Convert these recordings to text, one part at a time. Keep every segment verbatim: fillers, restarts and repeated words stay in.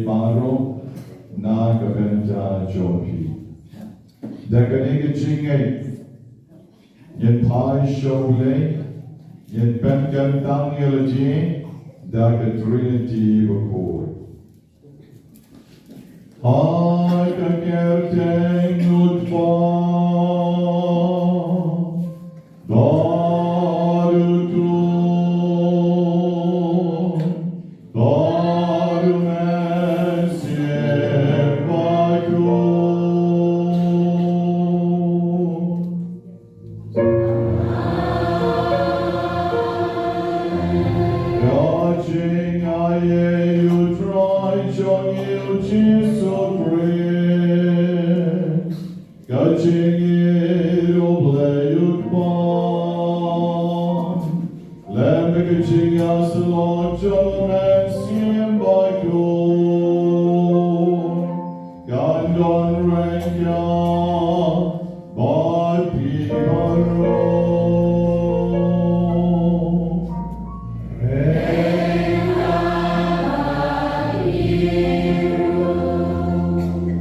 Baroh na ka bynta jong phi. Da kane ka jingngeit, ngin phai sha U Blei, ngin pynkyntang ïa lade da ka Trinity bakhuid. Ha ka kyrteng U Kpa, bad U Khun, bad U Mynsiem Bakhuid. Ka jingaiei U Trai jong ngi U Jisu Khrist, ka jingïeit U Blei U Kpa, lem bad ka jingïasyllok jong U Mynsiem Bakhuid, kan don ryngkat bad phi baroh.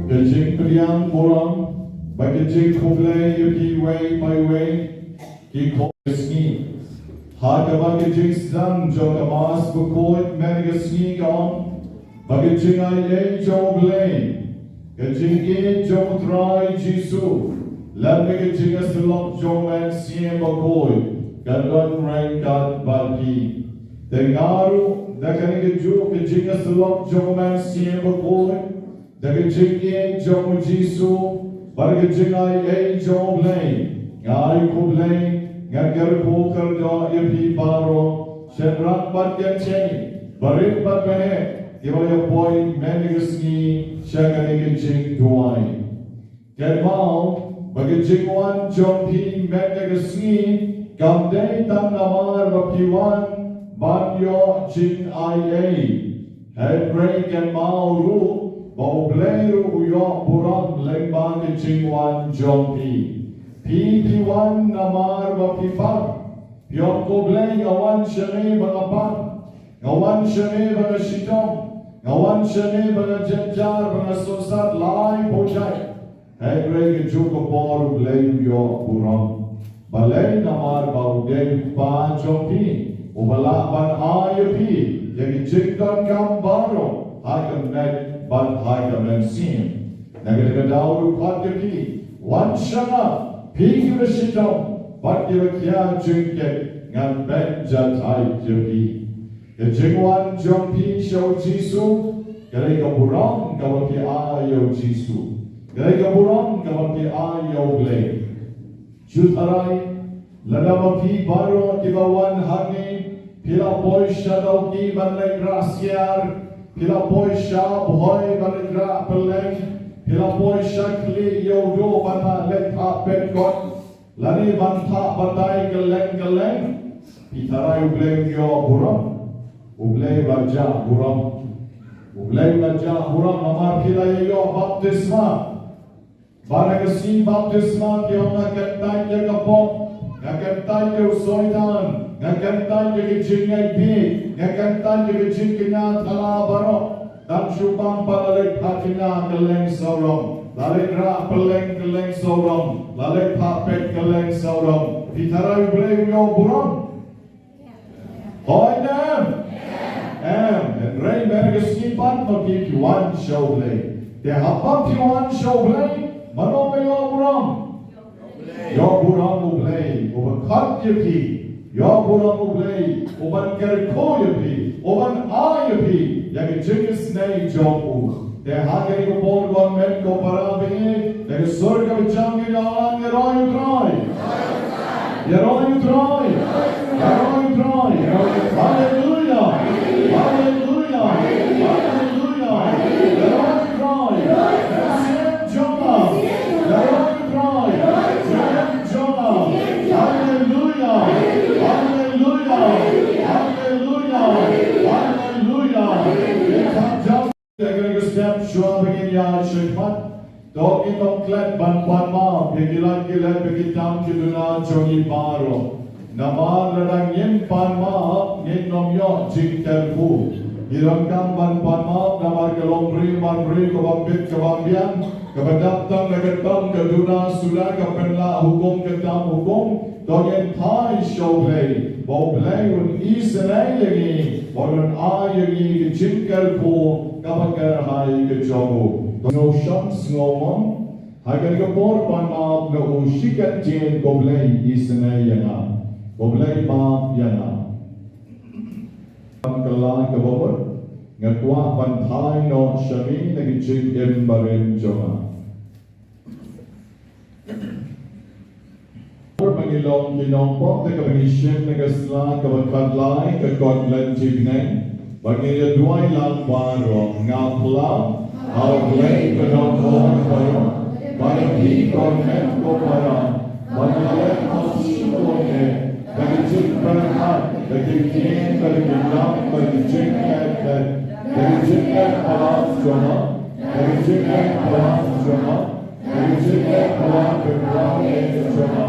Ka jingpdiang burom bad ka jingkhublei ïa phi iwei pa iwei. Ki khun, ka sngi, ha kaba ka jingsdang jong ka Mass bakhuid mynta ka sngi ka ong ba ka jingaiei jong U Blei, ka jingïeit jong U Trai Jisu, lem bad ka jingïasyllok jong U Mynsiem Bakhuid kan don ryngkat bad phi. Te nga ruh, da kane kajuh ka jingïasyllok jong U Mynsiem Bakhuid, da ka jingïeit jong U Jisu bad ka jingaiei jong U Blei, nga ai khublei, nga kyrkhu kyrdoh ïa phi baroh, shynrang bad kynthei, barit bad baheh, kiba la ïapoi mynta ka sngi sha kane ka jingduwai. Kynmaw ba ka jingwan jong phi mynta ka sngi kam dei tang namar ba phi wan ban ïoh jingaiei. Hynrei kynmaw ruh ba U Blei ruh u ïoh burom lyngba ka jingwan jong phi. Phi, phi wan namar ba phi pan. Phi ong, ko Blei, nga wan shane ba nga pan. Nga wan shane ba nga shitom. Nga wan shane ba nga jynjar, ba nga sngewsat, lai paujai. Hynrei kajuh ka por U Blei u ïoh burom. Balei? Namar ba u dei u Kpa jong phi, uba lah ban ai ïa phi ïa ki jingdonkam baroh ha ka met bad ha ka mynsiem. Na kata ka daw u khot ïa phi, wan sha nga, phi kiba shitom bad kiba khia jingkit, ngan pynjatai ïa phi. Ka jingwan jong phi sha U Jisu ka dei ka burom kaba phi ai ïa U Jisu. Ka dei ka burom kaba phi ai ïa U Blei. Shu tharai, lada ma phi baroh kiba wan hangne, phi la poi sha Dawki ban leit rah siar, phi la poi sha Bhoi ban leit rah pylleng, phi la poi sha Khlieh Ïewduh ban leit phah peit kot, lane ban phah batai kylleng kylleng, phi tharai U Blei un ïoh burom? U Blei u la jah burom. U Blei u la jah burom namar phi la ïoh baptisma. Bad ha ka sngi baptisma phi ong, nga kyntait ïa ka pop, nga kyntait ïa u Soitan, nga kyntait ïa ka jingngeit bieit, nga kyntait ïa ka jingkñia thala baroh. Tang shu bam pat la leit phah kñia kylleng sawdong, la leit rah pylleng kylleng sawdong, la leit phah peit kylleng sawdong. Phi tharai U Blei u ïoh burom? Hooid ne em? Em. Hynrei mynta ka sngi pat ma phi phi wan sha U Blei. Te haba phi wan sha U Blei, mano ba ïoh burom? Ïoh burom U Blei uba khot ïa phi. Ïoh burom U Blei uban kyrkhu ïa phi, uban ai ïa phi ïa ka jingisynei jong u. Te ha kane ka por, ko met ko para bangeit, da ka sur kaba jam ngin ïalang, ïaroh ïa U Trai. Ïaroh ïa U Trai. Ïaroh ïa U Trai. Haleluia. Haleluia. Haleluia. Ïaroh ïa U Trai. Mynsiem jong nga, ïaroh ïa U Trai. Mynsiem jong nga. Haleluia. Haleluia. Haleluia. Haleluia. Ïa ka jam. Te kane ka step shuwa ba ngin ïaid shakhmat, to ngin ym klet ban pan map ïa ki lad ki lem bad ki tam ki duna jong ngi baroh. Namar lada ngim pan map, ngin ym ïoh jingkyrkhu. Ngi donkam ban pan map namar ka long briew man briew ka bym bit ka bym biang, kaba dap tang da ka tam ka duna suda ka pynlah hukum ka tam hukum. To ngin thait sha U Blei, ba U Blei un isynei ïa ngi, ba un ai ïa ngi ka jingkyrkhu kaba kyrhai ka jong u. To ngin ym sngew map, ha kane ka por pan map na u shi kyntien, ko Blei isynei ïa nga, ko Blei map ïa nga. Ka la kaba mut, nga kwah ban thait noh sha mi na ki jingim barim jong nga. Ba ngi long ki nongpop, te kaba ngi shim na ka sla kaba khatlai, ka kot Lynti Bneng, ba ngin ïa duwai lang baroh. Nga phla ha U Blei ba don bor baroh, ba ïa phi ko hynmen ko para, ba nga leh hok shuh ko heh, da ka jingpyrkhat, da ki kñia, da ki lam, da ki jingkhet khet, da ki jingeh palat jong nga, da ki jingeh palat jong nga, da ki jingeh palat jong nga.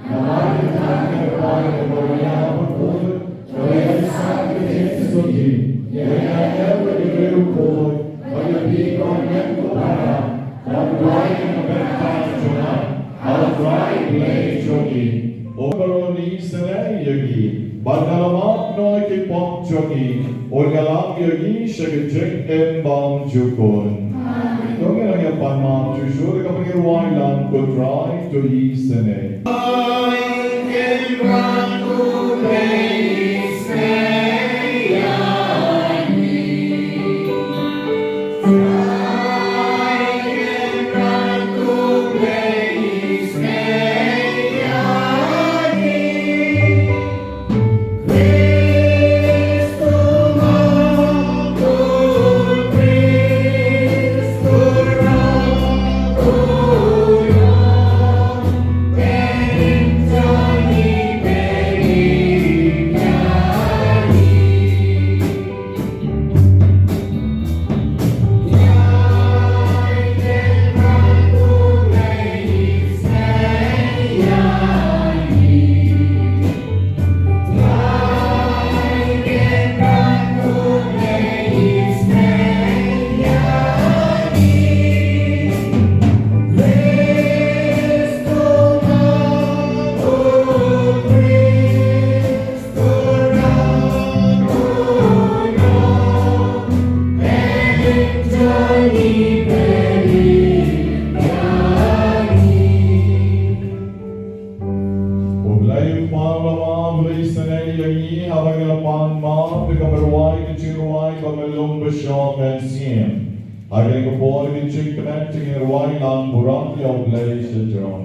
Namar ka kyrteng ka Trai ka Maria Bakhuid, ka ïaid sah ka jingsuki, ïa ngi ïa ki briew bakhuid, ba ïa phi ko hynmen ko para, ban duwai ïa ka bynta jong nga ha U Trai Blei jong ngi. Ong baroh ngi isynei ïa ngi, bad nga la map noh ïa ki pop jong ngi, un ïalam ïa ngi sha ka jingim bymjukut. To ngin nang ïa pan map shuh shuh, da kaba ngin rwai lang, Ko Trai to isynei. U Blei u kpa u la map, u la isynei ïa ngi, haba ngi la pan map, da kaba rwai ka jingrwai ba me lum ba shoh mynsiem. Ha kane ka por ka jingkmen, to ngin rwai lang, Burom ïa U Blei sha jrong.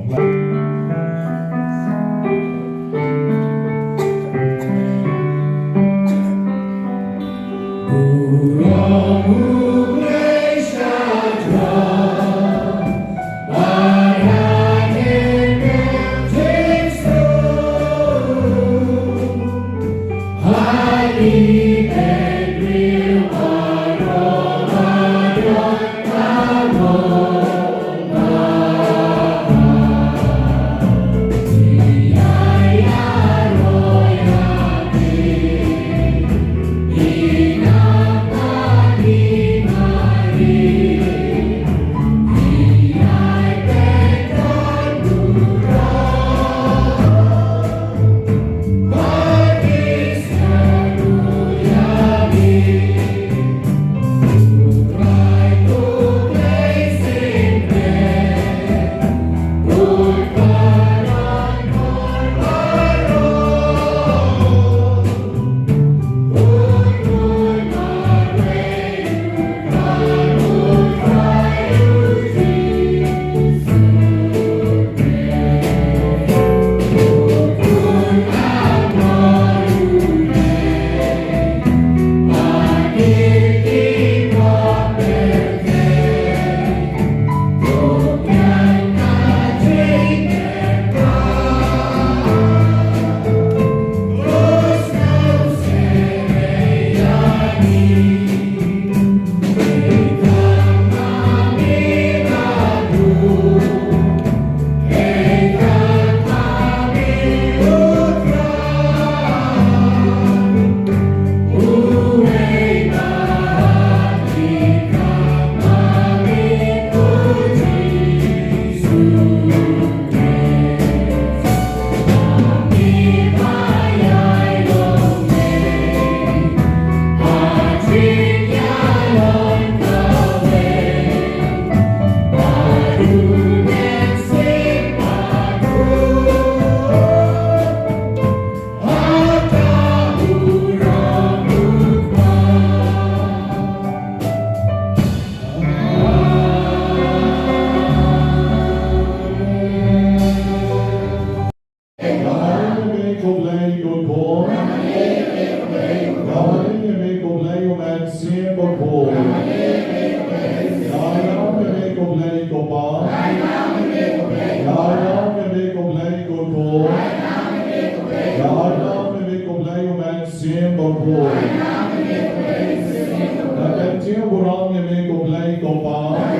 Ko Pa. Ngan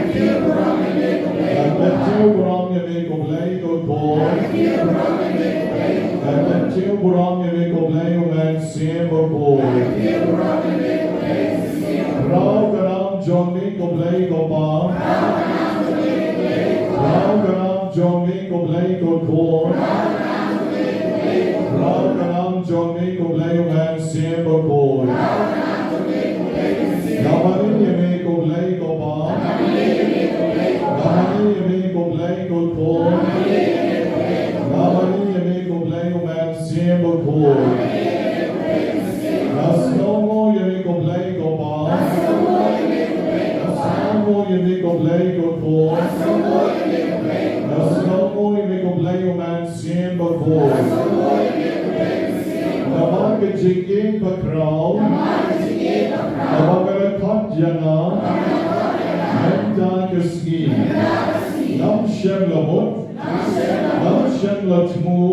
pynkiew burom ïa me ko Blei ko Khun. Ngan pynkiew burom ïa me ko Blei U Mynsiem Bakhuid. Raw ka nam jong me ko Blei ko Pa. Raw ka nam jong me ko Blei ko Khun. Raw ka nam jong me ko Blei U Mynsiem Bakhuid. Nga mane ïa me ko Blei ko Pa. Nga mane ïa me ko Blei ko Khun. Nga mane ïa me ko Blei U Mynsiem Bakhuid. Nga sngewnguh ïa me ko Blei ko Pa. Nga sngewnguh ïa me ko Blei ko Khun. Nga sngewnguh ïa me ko Blei U Mynsiem Bakhuid. Namar ka jingim bakhraw kaba me la khot ïa nga, mynta ka sngi ngam shym la mut, ngam shym la thmu,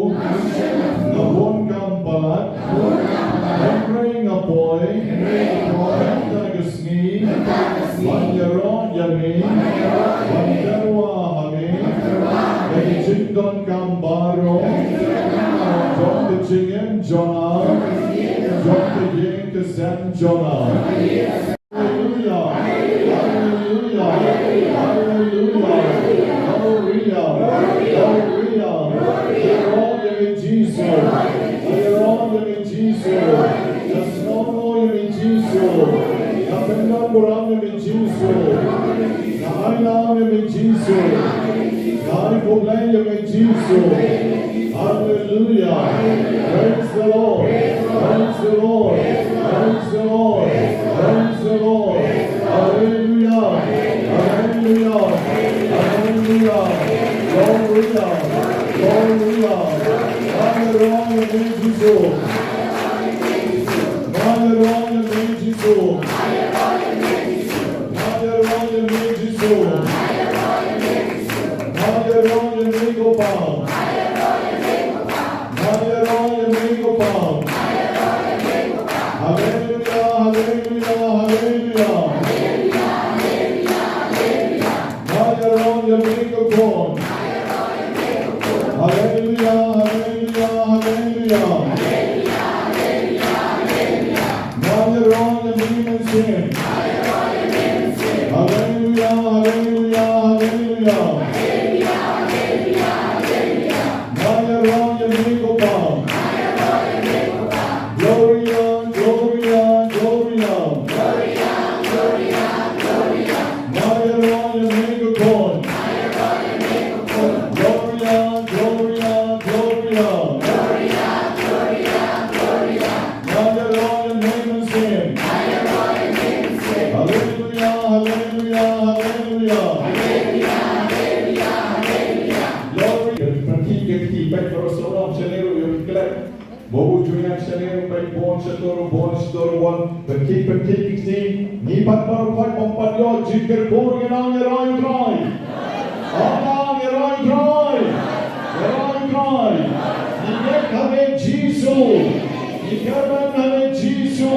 nga bun kam palat, hynrei nga poi mynta ka sngi ban ïaroh ïa me, ban tyrwa ha me da ka jingdonkam baroh jong ka jingim jong nga, jong ka ïing ka sem jong nga. Haleluia. Haleluia. Haleluia. Haleluia. Haleluia. Ïaroh ïa me Jisu. Ïaroh ïa me Jisu. Nga sngewnguh ïa me Jisu. Nga pyndonkam burom ïa me Jisu. Nga ailad ïa me Jisu. Nga ai khublei ïa me Jisu. Hallelujah. Praise the Lord. Praise the Lord. Praise the Lord. Praise the Lord. Hallelujah. Hallelujah. Hallelujah. Gloria. Gloria. Hallelujah. Hallelujah. Hallelujah. Hallelujah. Hallelujah. Hallelujah. Hallelujah. Hallelujah. Hallelujah. Hallelujah. Hallelujah. Hallelujah. Hallelujah. Hallelujah. Hallelujah. Hallelujah. Hallelujah. Hallelujah. Hallelujah. Gloria, gloria, gloria. Hallelujah. Gloria, gloria, gloria. Hallelujah. Hallelujah. Hallelujah. Hallelujah. Glory. Pynthik ka kti, peit baroh sawdong sha lyer ruh ïa ki klet. Mo u juiang sha lyer ruh, peit bun sha tur, bun sha tur, bun. Pynthik, pynthik ki kti. Ngi pat baroh khoit bym pat ïoh jingkyrkhu, ngi nang ïaroh ïa u Trai. Ngi nang ïaroh ïa u Trai. Ïaroh ïa u Trai. Ngi ngeit ha me Jisu. Ngi kyrmen ha me Jisu.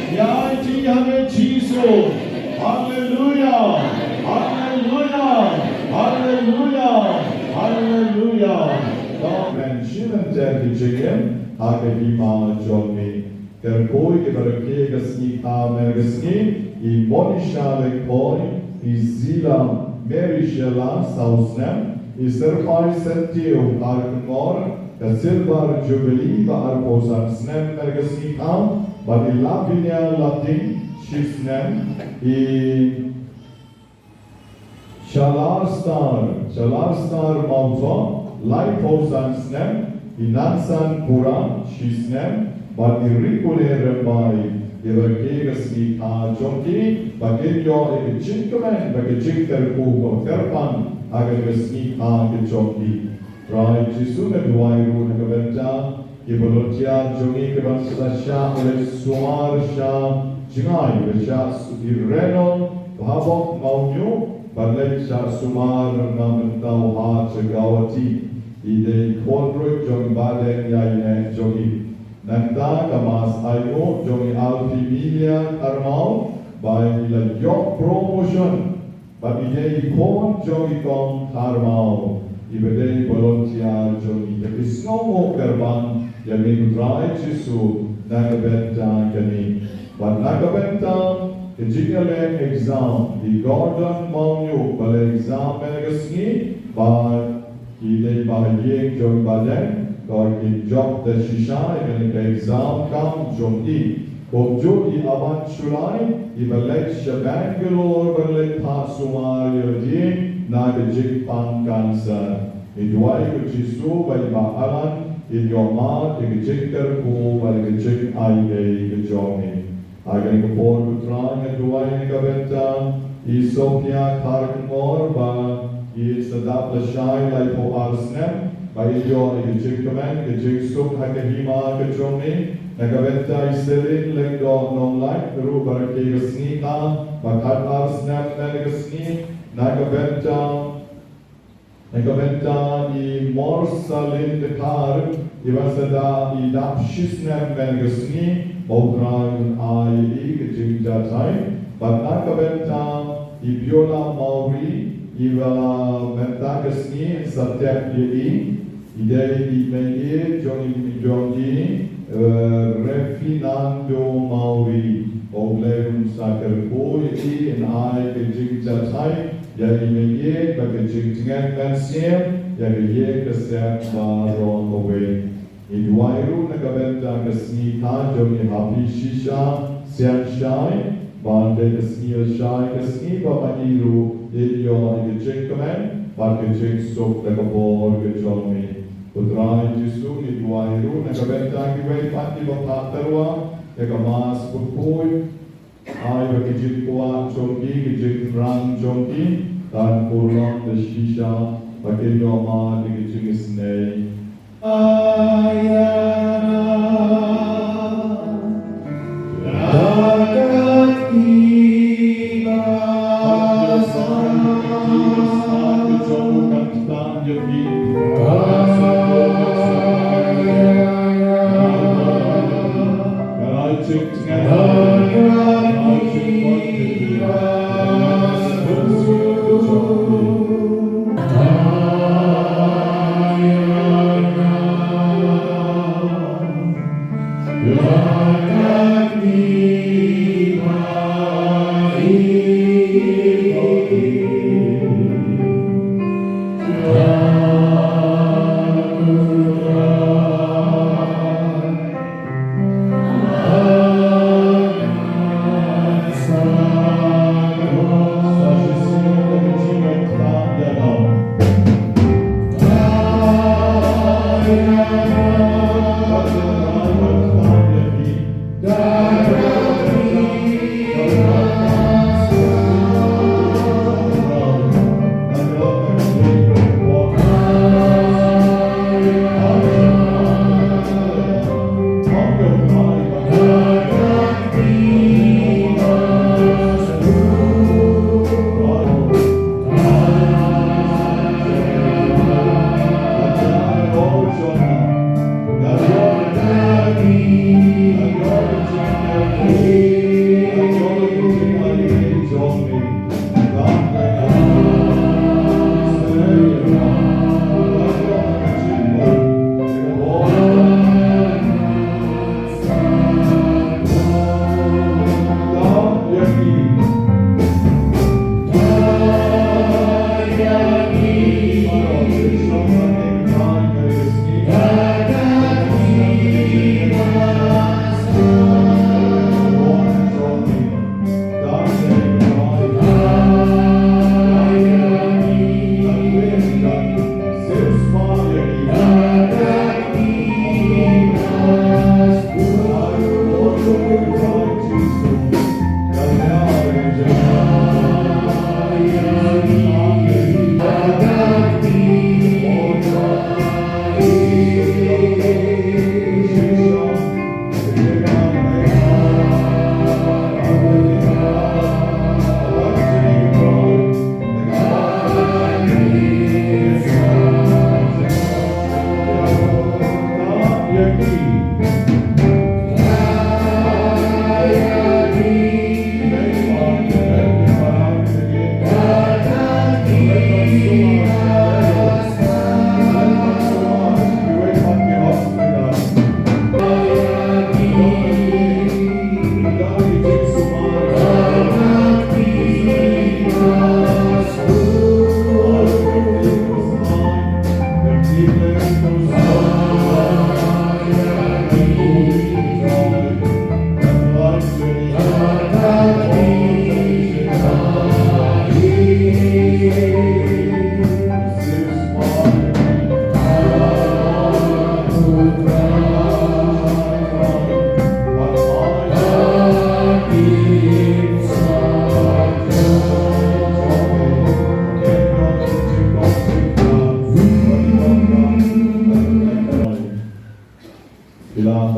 Ngi aiti ha me Jisu. Haleluia. Haleluia. Haleluia. Haleluia. Dok men shu lynter ki jingim ha ka hima jong me. Kyrkhu ïa ki baroh ki ha ka sngi kha, ha ka sngi, i Monisha Lyngkhoi, i Zila Mary Shella saw snem, i Syrpai Syntiew Kharkongor, ka Silver Jubilee ba arphew san snem ha ka sngi kha, bad i Lavinia Lating shi snem, i Shalar Star, Shalar Star Mawthong, laiphew san snem, i Nansan Pura, shi snem, bad i Rikune Rymbai, ïa baroh ki ha ka sngi kha jong ki, ba kin ïoh ïa ka jingkmen, bad ka jingkyrkhu, ba kyrpang, ha ka sngi kha ka jong ki. Trai Jisu, nga duwai ruh na ka bynta ki volunteer jong ngi kiban sa shah leit sumar sha jngai, ba shah su-, i Reno, Bhabok, Mawñiuh, ban leit shah sumar na Myntau ha Jagawati. I dei khun ruh jong Bah Deng ïa i neh jong ngi. Nangta ka Mass Ainguh jong i Alphemelia Kharmaw, ba i la ïoh promotion Bad i dei i khun jong i kong Tharmaw, iba dei i volunteer jong ngi. Te ki sngewnguh kyrpang ïa me ko Trai Jisu na ka bynta kane. Bad na ka bynta ka jingïaleh exam, i Gordon Mawniuh ba leh exam mynne ka sngi, bad i dei ba ha ïing jong i Bah Deng, to kin jop da shisha ïa kane ka exam kam jong i. Kumjuh i Aban Shullai, iba leit sha Bangalore ban leit phah sumar ïa lade na ka jingpang cancer. Ngi duwai ko Jisu ba i Bah Alan in ïoh mad ïa ka jingkyrkhu bad ïa ka jingainguh ka jong i. Ha kane ka por ko Trai nga duwai na ka bynta i Sophia Kharkongor ba i sdang lashai laiphew ar snem, ba i ïoh ïa ka jingkmen ka jingsuk ha ka hima ka jong i. Na ka bynta i Selin Lyngdoh Nonglait ruh ba rakhe ka sngi ka, ba khat ar snem mynne ka sngi. Na ka bynta Na ka bynta i Morsalin Dkhar, iba sdang i dap shisnem mynne ka sngi, ba u Trai un ai ïa i ka jingjahthait. Bad na ka bynta i Biola Mawrie, iba mynta ka sngi yn sa tep ïa i, i dei i meiieit jong i, jong i, eh, Refinando Mawrie, ba U Blei un sa kyrkhu ïa i, yn ai ka jingjahthait ïa i meiieit bad ka jingtngen mynsiem ïa ka ïing ka sem baroh kawei. Ngi duwai ruh na ka bynta ka sngi ka jong i ha phi shisha, sian shai, ba dei ka sngi lashai ka sngi ba ma i ruh in ïoh ïa ka jingkmen bad ka jingsuk da ka bor ka jong i. Ko Trai Jisu, ngi duwai ruh na ka bynta kiwei pat kiba phah tyrwa ïa ka Mass Bakhuid, ai ba ka jingkwah jong ki, ka jingthrang jong ki kan purlong da shisha, ba kin ïoh mad ïa ka jingisynei.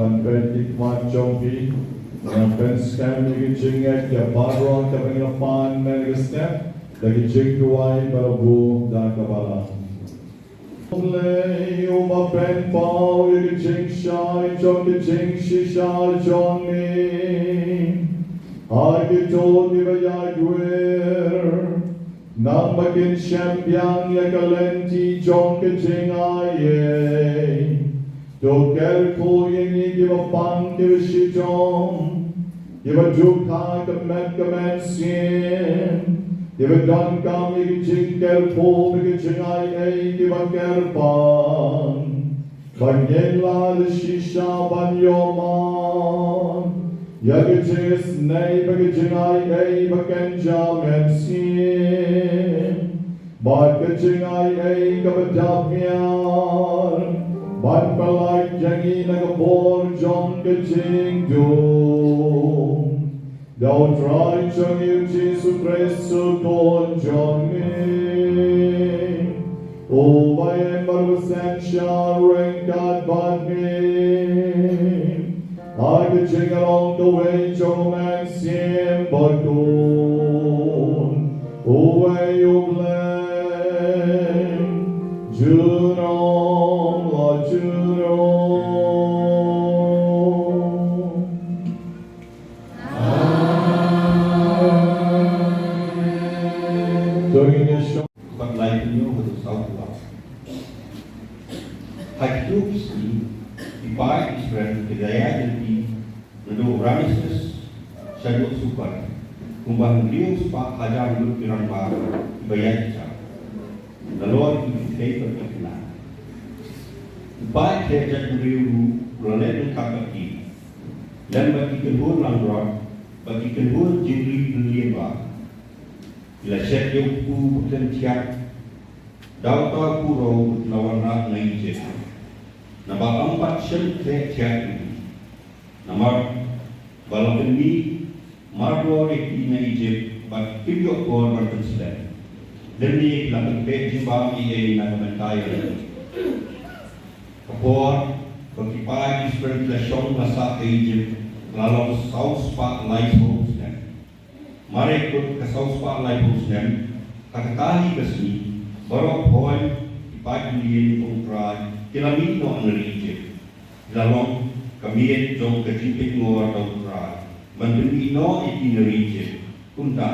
Ban peit ki khmat jong phi, ngan pynskhem ïa ki jingngeit ïa baroh kiba ngi la pan mynne ka step da ki jingduwai ba la buh da ka balang. Blei uba pynpaw ïa ki jingshai jong ki jingshisha jong ngi ha kito kiba ïaid wir, naba kin shim biang ïa ka lynti jong ka jingai ei. To kyrkhu ïa ngi kiba pang kiba shitom, kiba dukha ka met ka mynsiem, kiba donkam ïa ka jingkyrkhu bad ka jingai ei kiba kyrpang. Ba ngin lah da shisha ban ïoh man ïa ka jingisynei bad ka jingai ei ba kynja mynsiem, bad ka jingai ei kaba dap miar ban pyllait ïa ngi na ka bor jong ka jingdum. Da U Trai jong ngi U Jisu Khrist U Khun jong ngi, uba im bad uba synshar ryngkat bad ngi ha ka jinglong kawei jong U Mynsiem Bakhuid, uwei U Blei, junom la junom. To ngin ïa shong. Pat lai pynïoh haduh saw phew ar. Ha kito ki sngi, ki paid Israel ki la ïaid lynti naduh Rameses shaduh Succoth, kumba hynriew spah hajar ngut ki rangbah kiba ïaid sha. Nalor ki kynthei bad ki khynnah. U paid khleh jaitbynriew ruh u la leh lyngkha bad ki, lem bad ki kynhun langbrot bad ki kynhun jingri pynliem bha. Ki la shet ïa u kpu ba khlem thiat da uta u kpu rew ba ki la wanrah na Ijipt, naba ym pat shym khleh thiat ïa ki. Namar ba la pynmih mardor ïa ki na Ijipt bad kim ïoh por ban pynslem. Lymne ki la pynpeh jingbam ei ei na ka bynta ïa lade. Ka por ba ki paid Israel ki la shong la sah ha Ijipt ka la long saw spah laiphew snem. Mar kut ka saw spah laiphew snem, ha kata hi ka sngi, baroh hoi ki paid bymman jong U Trai ki la mih noh na ri Ijipt. Ki la long ka miet jong ka jingpeit ngor da U Trai ban pynmih noh ïa ki na ri Ijipt. Kumta,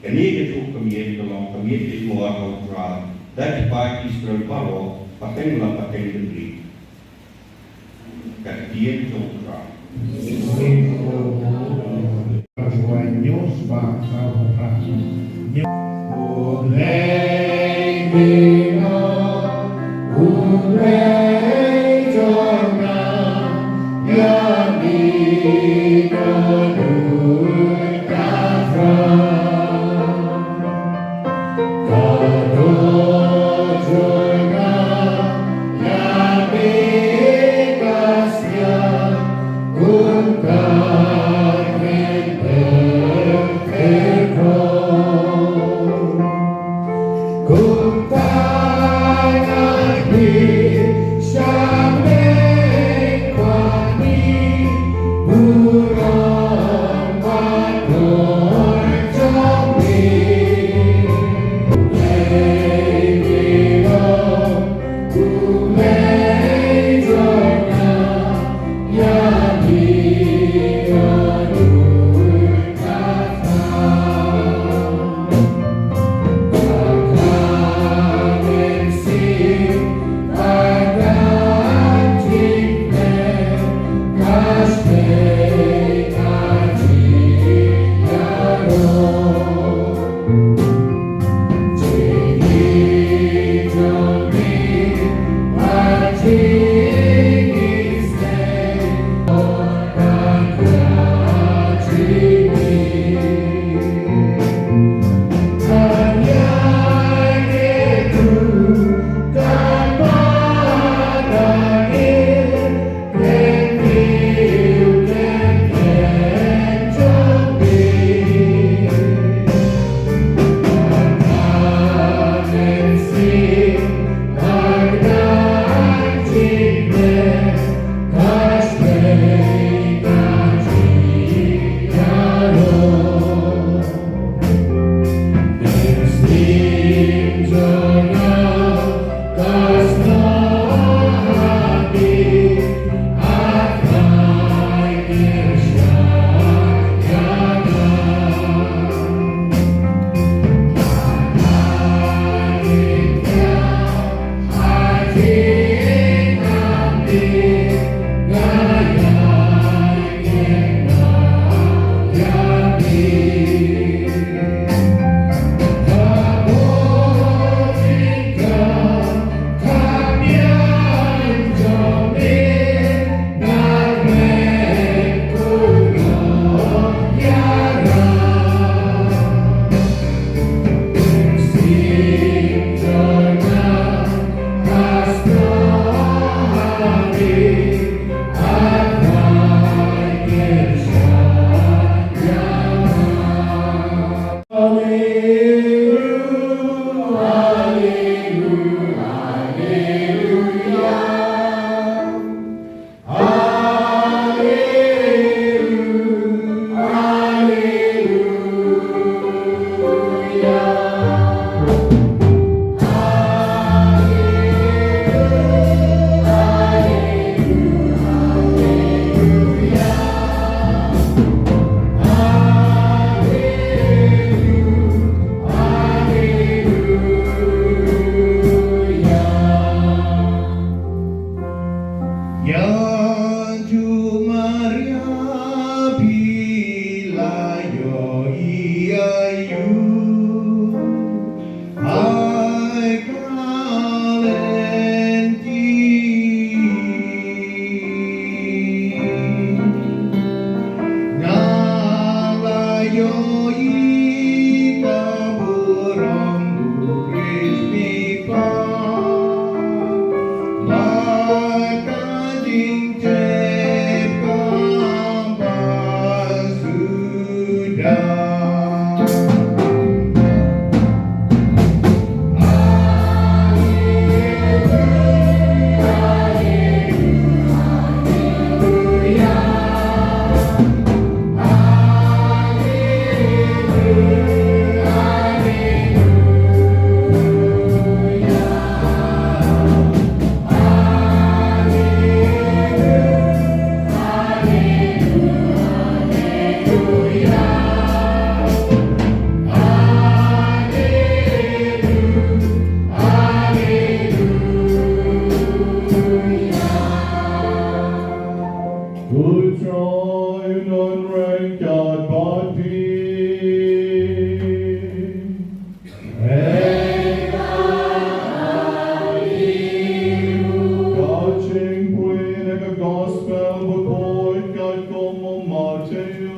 kane ka juh ka miet ka long ka miet peit ngor da U Trai da ki paid Israel baroh pateng la pateng bynriew. Ka ktien jong U Trai. Ka jingpule na ka gospel bakhuid katkum u Matthew.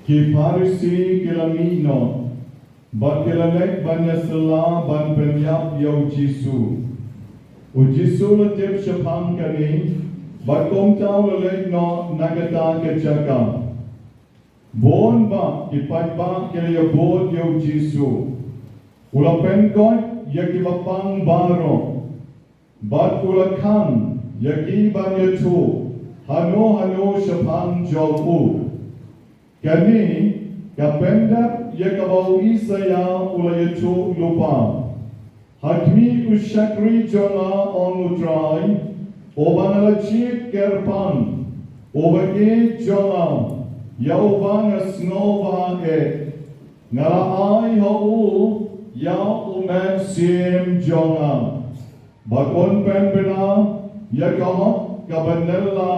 Ki Pharisi ki la mih noh, bad ki la leit ban ïasylla ban pynïap ïa u Jisu. U Jisu u la tip shaphang kane, bad kumta u la leit noh na kata ka jaka. Bun bah ki paidbah ki la ïabud ïa u Jisu. U la pynkoit ïa kiba pang baroh, bad u la khang ïa ki ban ïathuh hano hano shaphang jong u. Kane ka pyndep ïa kaba u Isaïah u la ïathuh lypa: Ha khmih u shakri jong nga, ong U Trai, uba nga la jied kyrpang, uba ïeit jong nga, ïa uba nga sngewbha eh. Nga la ai ha u ïa u Mynsiem jong nga, bad un pynbna ïa ka hok kaba nylla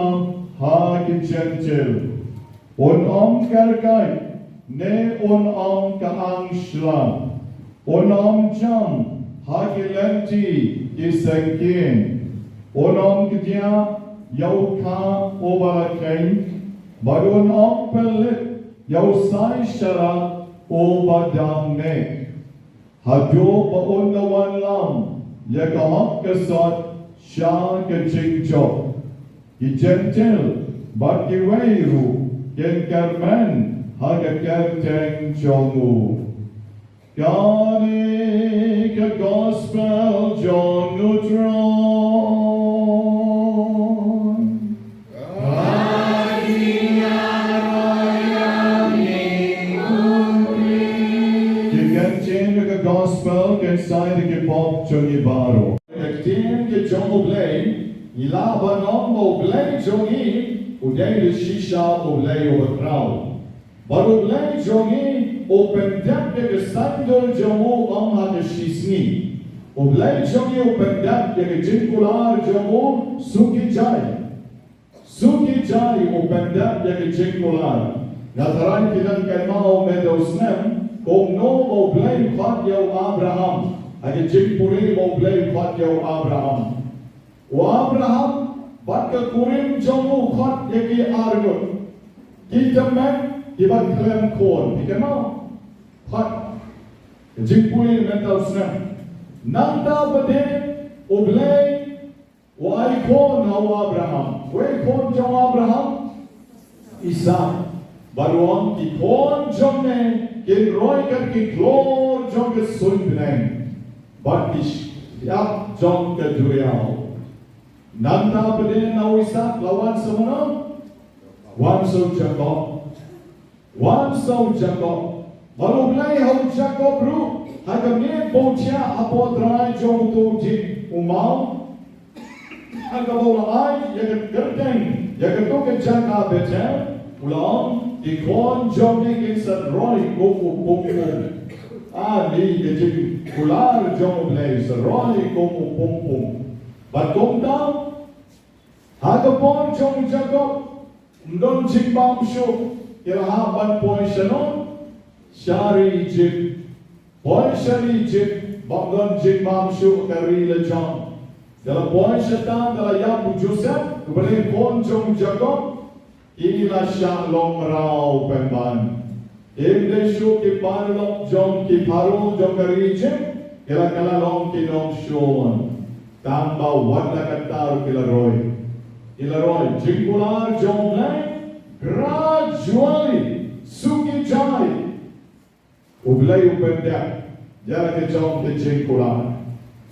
ha ki Jentil. Un ym kyrkhu ne un ym kyrshan. Un ym jam ha ki lynti ki syngkien. Un ym kdiah ïa u kha uba la kheiñ, bad un ym pynlip ïa u sai sharak uba dang neh. Haduh ba un da wanlam ïa ka hok ka sot sha ka jingjop, ki Jentil bad kiwei ruh kin kyrmen ha ka kyrteng jong u. Kane ka gospel jong U Trai. Ki ktien ka gospel kin sai da ki pop jong ngi baroh. Ka ktien ka jong U Blei, ngi lah ban ong ba U Blei jong ngi u dei da shisha U Blei uba khraw. Bad U Blei jong ngi u pyndep ïa ka saiñdur jong u ym ha ka shisngi. U Blei jong ngi u pyndep ïa ka jingkular jong u suki jai. Suki jai u pyndep ïa ka jingkular. Nga tharai phi dang kynmaw mynta u snem kumno ba U Blei u khot ïa u Abraham. Ha ka jingpule ba U Blei u khot ïa u Abraham. U Abraham bad ka kurim jong u khot ïa ki arngut, ki tymmen kiba khlem khun. Phi kynmaw? Khot. Ka jingpule mynta u snem. Nangta pat de U Blei u ai khun ha u Abraham. Wei khun jong u Abraham? Isaak. Bad u ong, ki khun jong me kin roi kat ki khlur jong ka suiñ bneng bad ki shyiap jong ka duriaw. Nangta pat de na u Isaak la wan sa mano? Wan sa u Jakob. Wan sa u Jakob. Bad U Blei ha u Jakob ruh, ha ka miet ba u thiah hapoh trai jong uto u dieng u maw, ha kaba u la ai ïa ka kyrteng ïa kato ka jaka Bethel, u la ong, ki khun jong me kin sa roi kum u pung pung. Ani ka jingkular jong U Blei, sa roi kum u pung pung. Bad kumta, ha ka por jong u Jakob, ym don jingbam shuh, ki la hap ban poi sha no? Sha ri Ijipt. Poi sha ri Ijipt, bym don jingbam shuh ka ri la jong. Te la poi shata, te la ïap u Joseph, uba dei khun jong u Jakob, ki la shah long mraw pynban. Kim dei shuh ki paralok jong ki Pharaoh jong ka ri Ijipt, ki la kylla long ki nongshun. Tang ba wat la katta ruh ki la roi. Ki la roi, jingkular jong U Blei, gradually, suki jai. U Blei u pyndep ïa la ka jong ka jingkular.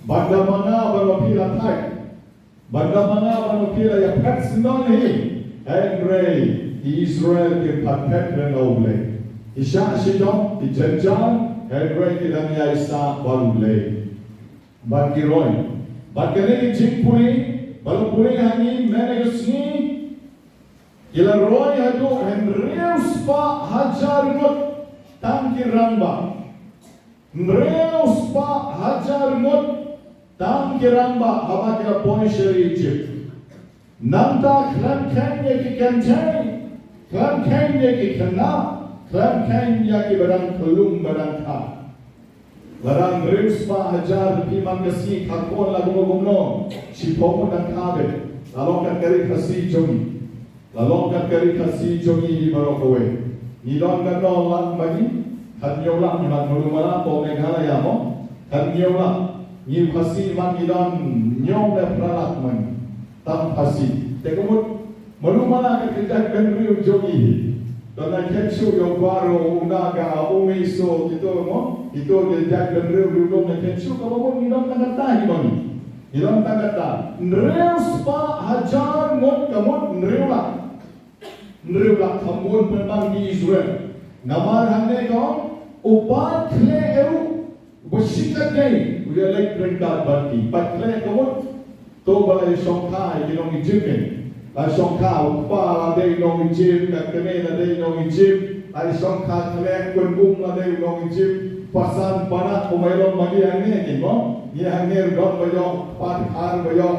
Bad da ma nga bad ma phi la thait, bad da ma nga bad ma phi la ïaphet syndon hi, hynrei ki Israel kim pat phet ryngkat U Blei. Ki shah shitom, ki jynjar, hynrei ki dang ïaisah bad U Blei. Bad ki roi. Bad kane ka jingpule ba la pule ha ngi mynne ka sngi, ki la roi haduh hynriew spah hajar ngut tang ki rangbah. Hynriew spah hajar ngut tang ki rangbah haba ki la poi sha ri Ijipt. Nangta khlem kheiñ ïa ki kynthei, khlem kheiñ ïa ki khynnah, khlem kheiñ ïa ki ba dang khyllung ba dang kha. Lada hynriew spah hajar, phi man ka sngi kha khun la kumno kumno, shiphew ngut dang kha beit. La long kat ka ri Khasi jong ngi. La long kat ka ri Khasi jong ngi hi baroh kawei. Ngi don katno lak ma ngi? Khathynñiew lak ngi, bad malu mala, ko Meghalaya mo, khathynñiew lak. Ngi Khasi man ngi don hynñiew ne phra lak ma ngi. Tang Khasi. Te ka mut, malu mala ka, ka jaitbynriew jong ngi hi. Don na kynshah ïa u Garo, u Naga, u Mizo, kito mo, kito ki jaitbynriew riewlum na kynshah, kaba mut ngi don tang katta hi ma ngi. Ngi don tang katta. Hynriew spah hajar ngut ka mut hynriew lak. Hynriew lak, kham bun pynban ki Israel. Namar hangne ka ong, u paid khleh ruh uba shikatdei u ïaleit ryngkat bad ki. Paid khleh ka mut, to ba la ïashongkha ïa ki nong Ijipt ne. La shongkha, u kpa la dei nong Ijipt, ka kmie la dei nong Ijipt, la ïashongkha khleh, u kynbun la dei nong Ijipt. Pasan panak kumba ïalong ma ngi hangne, ki mo. Ngi hangne ruh don ba ïoh, kpa Dkhar ba ïoh,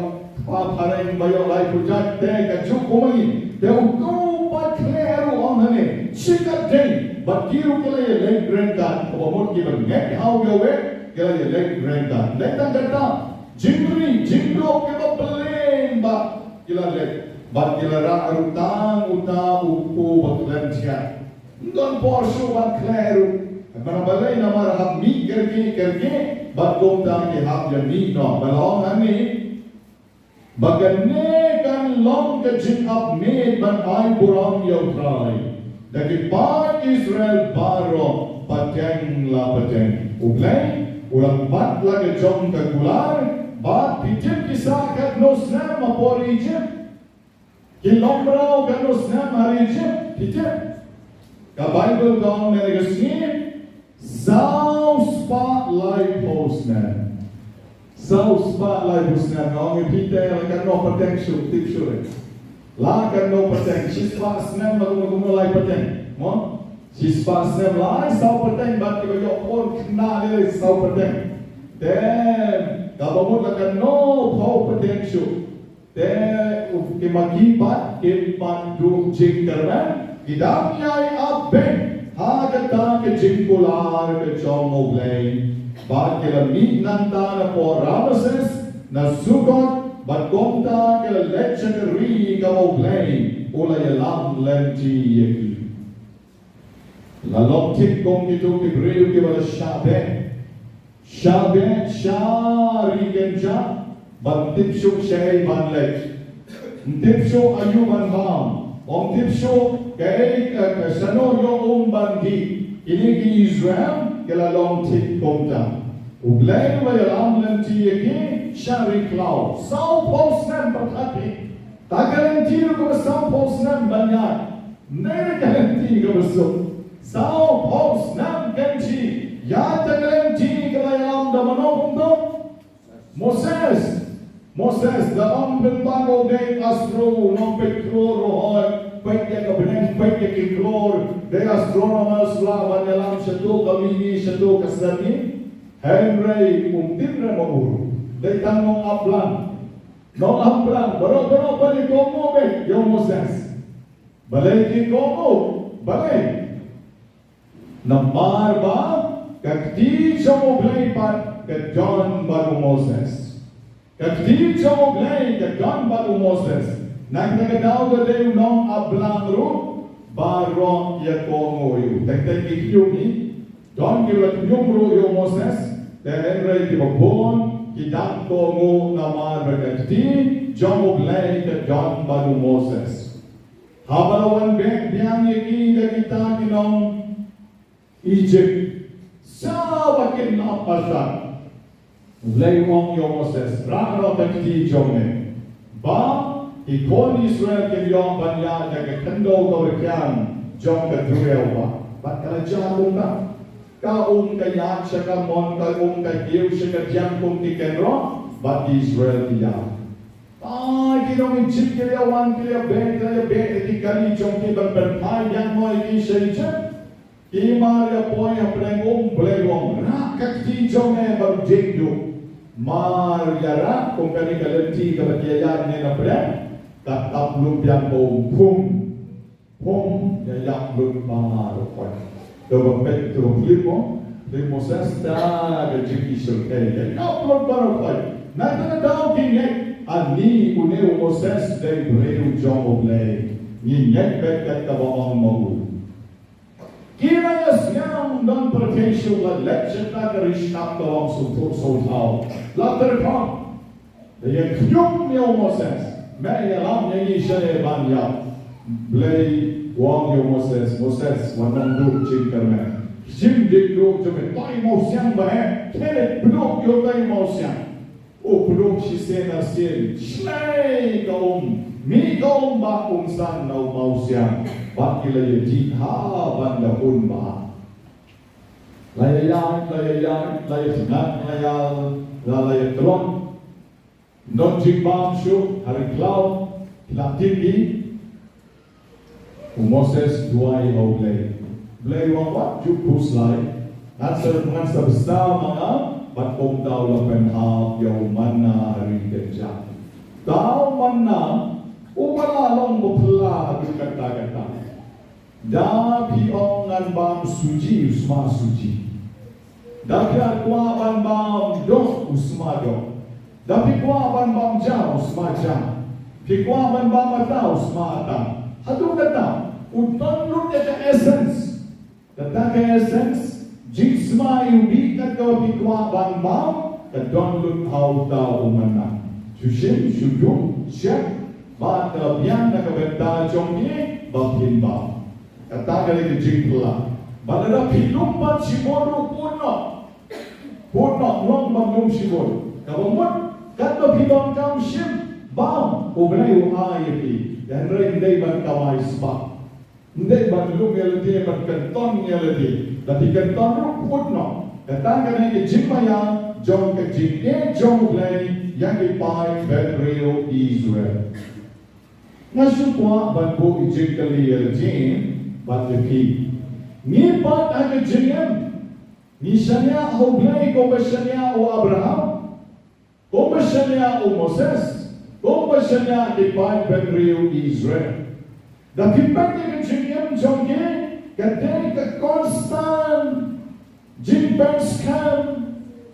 kpa phareng ba ïoh, lai pyrjat, te kajuh kumba ngi. Te uto u paid khleh ruh, ong hangne, shikatdei bad ki ruh ki la ïaleit ryngkat, kaba mut kiba ngeit ha u Jahwe ki la ïaleit ryngkat. Leit tang katta, jingri jingduh kiba bling bad ki la leit, bad ki la rah ruh tang uta u kpu ba khlem thiah. Ym don por shuh ban khleh ruh. Namar balei? Namar hap mih kyrkieh kyrkieh bad kumta ki hap ïa mih noh. Ba la ong hangne, ba kane kan long ka jingap miet ban ai burom ïa U Trai da ki paid Israel baroh pateng la pateng. U Blei u la bat la ka jong ka kular, bad phi tip ki sah katno snem ha por Ijipt? Ki long mraw katno snem ha ri Ijipt, phi tip? Ka Baibl ka ong mynne ka sngi, saw spah laiphew snem. Saw spah laiphew snem. Nga ong ïa phi te, la katno pateng shuh, tip shuh re. La katno pateng, shispah snem, la kumno kumno lai pateng. Mo? Shispah snem lai saw pateng, bad kiba ïoh khun khynnah lei saw pateng. Te kaba mut la katno phew pateng shuh. Te u, ki ma ki pat kim pat duh jingkyrmen, ki dang ïai ap beiñ ha kata ka jingkular ka jong U Blei. Bad ki la mih nangta na pdeng Rameses, na Sukot, bad kumta ki la leit sha ka ri kaba U Blei u la ïalam lynti ïa ki. La long thik kum kito ki briew kiba la shah beh. Shah beh, shah ri kynjah, bad ym tip shuh shaei ban leit. Ym tip shuh aïu ban bam. Ym tip shuh kaei ka, ka shano ïoh um ban dih. Kine ki Israel ki la long thik kumta. U Blei u la ïalam lynti ïa ki sha ri khlaw. Sawphew snem, pyrkhat hi. Te ka lynti ruh kaba sawphew snem ban ïaid. Nangta ka lynti kaba suk. Sawphew snem ka lynti. Ïa kata ka lynti ka la ïalam da mano kumto? Moses. Moses, da ym pynban ba u dei u sahlang nongpeit klur ruh hooid, peit ïa ka bneng, peit ïa ki klur, dei astronomers, lah ban ïalam shato ka mihngi, shato ka sngi. Hynrei um tip re ma u ruh. Dei tang nongap blang. Nongap blang, baroh baroh ba ïakohnguh beit ïa u Moses. Balei ki kohnguh? Balei? Namar ba ka kti jong U Blei pat ka don bad u Moses. Ka kti jong U Blei ka don bad u Moses. Na kata ka daw ka dei u nongap blang ruh, baroh ïakohnguh ïa u. Teng teng ki khñium hi, don ki la khñium ruh ïa u Moses, te hynrei kiba bun ki dang kohnguh namar ba ka kti jong U Blei ka don bad u Moses. Haba la wan beh biang ïa ki da kita ki nong Ijipt, sa ba kin ap artat. U Blei u ong ïa u Moses, rah noh ka kti jong me, ba ki khun Israel kin ïoh ban ïaid da ka khyndew kaba rkhiang jong ka duriaw bah. Bad ka la jia kumta. Ka um ka ïaid sha kamon, ka um ka kiew sha kadiang kum ki kynroh. Bad ki Israel ki ïap. Ai, ki nong Ijipt ki la wan, ki la beh, ki la beh, ki kali jong ki ban pynphai ïa ki sha Ijipt. Ki mar ïa poi ha pdeng um, Blei u ong, rah ka kti jong me bad u dieng duh. Mar ïa rah, kum kane ka lynti kaba ki ïa ïaid ne na pdeng, ka tap lut biang ba um, pum. Pum, ïa ïap lut baroh khoit. To ba peit to phlim mo, phlim Moses da ka jingïasyrkhei. Ïa ïap lut baroh khoit. Na kata ka daw ki ngeit, ani une u Moses dei briew jong U Blei. Ngi ngeit beit kat kaba ong ma u. Ki nang ïasngap don pyrthei shuh la leit sha ka ri shyiap ka long sngewthuh sngewthaw. La tyrkhong. Te ïa khñium ïa u Moses, me ïalam ïa ngi shane ban ïap. Blei u ong ïa u Moses, Moses, wat nang duh jingkyrmen. Shim dieng duh jong me, to i mawsiang ba heh, khie leit pynduh ïa uta i mawsiang. U pynduh shisien arsien, shlei ka um, mih ka um ba um san na u mawsiang. Bad ki la ïa dih ha ban da hun ba. La ïa ïaid, la ïa ïaid, la ïa sngap, la ïa, la, la ïa tlot. Don jingbam shuh, ha ri khlaw, la tip hi. U Moses duwai ha U Blei. Blei u ong wat ju khuslai. Ngan sa, ngan sa bsa ma nga, bad kumta u la pynhap ïa u manna ha ri kynjah. Uta u manna, uba la long ba phylla haduh katta katta. Da phi ong ngan bam suji, u sma suji. Da phi kwah ban bam doh, u sma doh. Da phi kwah ban bam ja, u sma ja. Phi kwah ban bam ata, u sma ata. Haduh katta, u don lut ïa ka essence. Kata ka essence, jingsma ïa u bih kat kaba phi kwah ban bam, ka don lut ha uta u manna. Shu shim, shu dum, shep, bad ka la biang na ka bynta jong phi, ba phin bam. Kata ka dei ka jingphylla. Bad lada phi lum pat shibun ruh, put noh. Put noh, long ban lum shibun. Kaba mut, katba phi donkam shim, bam, U Blei u ai ïa phi. Hynrei ym dei ban kamai spah. Ym dei ban lum ïa lade, ban kynton ïa lade. Lada phi kynton ruh, put noh. Kata ka dei ka jingmaïa jong ka jingïeit jong U Blei ïa ki paid bynriew Israel. Nga shu kwah ban buh i jingkylli ïa lade bad ïa phi. Ngi pat ha ka jingim, ngi shaniah ha U Blei kumba shaniah u Abraham, kumba shaniah u Moses, kumba shaniah ki paid bynriew Israel. Da phi peit ïa ka jingim jong ki, ka dei ka constant jingpynskhem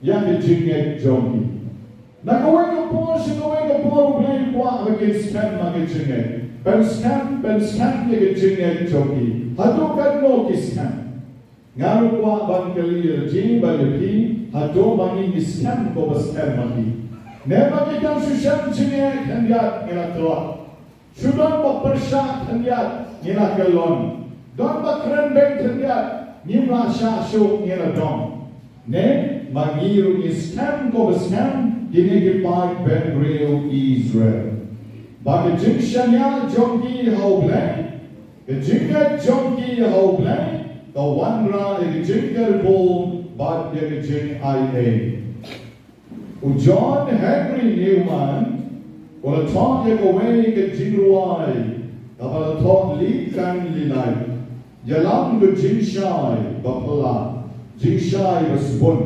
ïa ka jingngeit jong ki. Na kawei ka por sha kawei ka por U Blei u kwah ba kin skhem ha ka jingngeit. Pynskhem, pynskhem ïa ka jingngeit jong ki. Hato katno ki skhem? Nga ruh kwah ban kylli ïa phi bad ïa phi, hato ma ngi ngi skhem ko ba skhem ma ngi? Ne ma ngi dang shu shem jingeh khyndiat ngi la tlot. Shu don ba pyrshah khyndiat ngi la kyllon. Don ba kren beiñ khyndiat ngim lah shah shuh ngi la dong. Ne ma ngi ruh ngi skhem ko ba skhem kine ki paid bynriew Israel. Ba ka jingshaniah jong ki ha U Blei, ka jingngeit jong ki ha U Blei, ka wanrah ïa ka jingkyrkhu bad ïa ka jingai ei. U John Henry Newman u la thoh ïa kawei ka jingrwai kaba la thoh Lih Kaiñ Lih Lait. Ïalam ka jingshai ba phylla, jingshai ba sbun.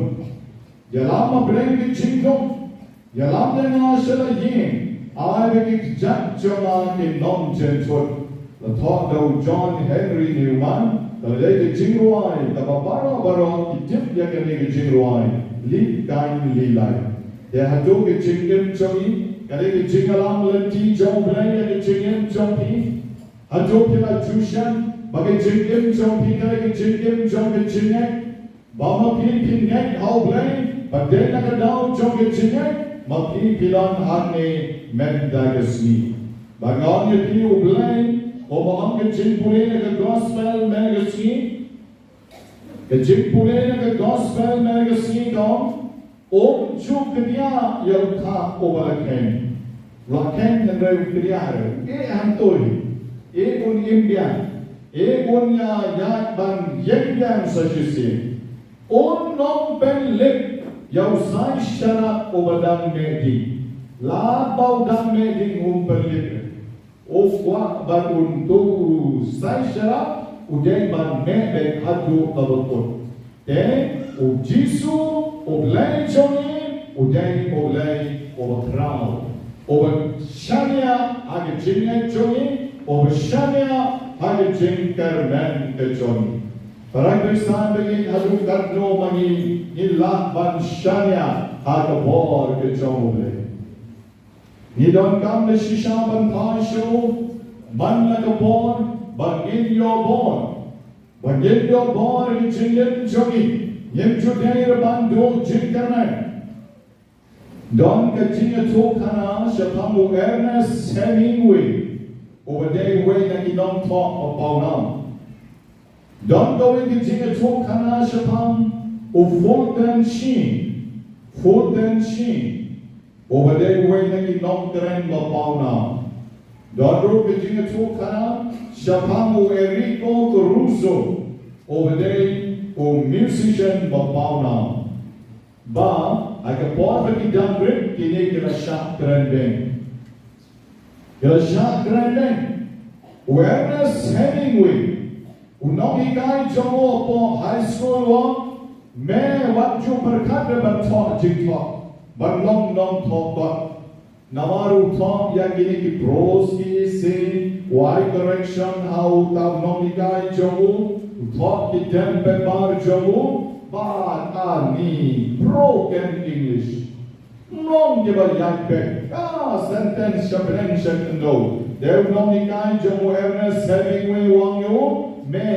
Ïalam hapdeng ka jingdum. Ïalam ïa nga sha la ïing, ai ba ki kjat jong nga kin ym jynthut. La thoh da u John Henry Newman, ka la dei ka jingrwai kaba baroh baroh ki tip ïa kane ka jingrwai, Lih Kaiñ Lih Lait. Te hato ka jingim jong ngi ka dei ka jingïalam lynti jong U Blei ïa ka jingim jong phi? Hato phi la ju shem ba ka jingim jong phi ka dei ka jingim jong ka jingngeit? Ba ma phi phin ngeit ha U Blei, ba dei na ka daw jong ka jingngeit ma phi phi don hangne mynta ka sngi. Ba nga ong ïa phi, U Blei, kumba ong ka jingpule na ka gospel mynta ka sngi. Ka jingpule na ka gospel mynta ka sngi ka ong, um ju kñia ïa u khap uba la kheiñ. La kheiñ hynrei u kñia ruh. E hangto hi. E un im biang. E un ïa ïaid ban ïeng biang sa shisien. Un ym pynlip ïa u sai sharak uba dang meh ding. Lada ba u dang meh ding um pynlip, u kwah ban un tuh u sai sharak u dei ban meh beit haduh kaba kut. Te u Jisu, u Blei jong ngi, u dei u Blei uba khraw, uba shaniah ha ka jingngeit jong ngi, uba shaniah ha ka jingkyrmen ka jong ngi. Para Khristan ba ngi, haduh katno ma ngi ngi lah ban shaniah ha ka bor ka jong u Blei? Ngi donkam da shisha ban phai shuh man la ka bor ba ngin ïoh bor, ba ngin ïoh bor ïa ka jingim jong ngi. Ngim ju dei ruh ban duh jingkyrmen. Don ka jingïathuhkhana shaphang u Ernest Hemingway, uba dei uwei na ki nongthoh ba pawnam. Don kawei ka jingïathuhkhana shaphang u Fulton Sheen, Fulton Sheen, uba dei uwei na ki nongkren ba pawnam. Don ruh ka jingïathuhkhana shaphang u Enrico Caruso, uba dei u musician ba pawnam. Ba ha ka por ba ki dang rit, kine ki la shah kren beiñ. Ki la shah kren beiñ. U Ernest Hemingway, u nonghikai jong u hapoh high school u ong, me wat ju pyrkhat re ban thoh jingthoh, ban long nongthoh kot. Namar u thoh ïa kine ki prose ki essay, u ai correction ha uta u nonghikai jong u, u thoh ki dem paper jong u, bad ani broken English. Ym long kiba ïaid beit, ka sentence sha bneng sha khyndew. Te u nonghikai jong u Ernest Hemingway u ong ïa u, me,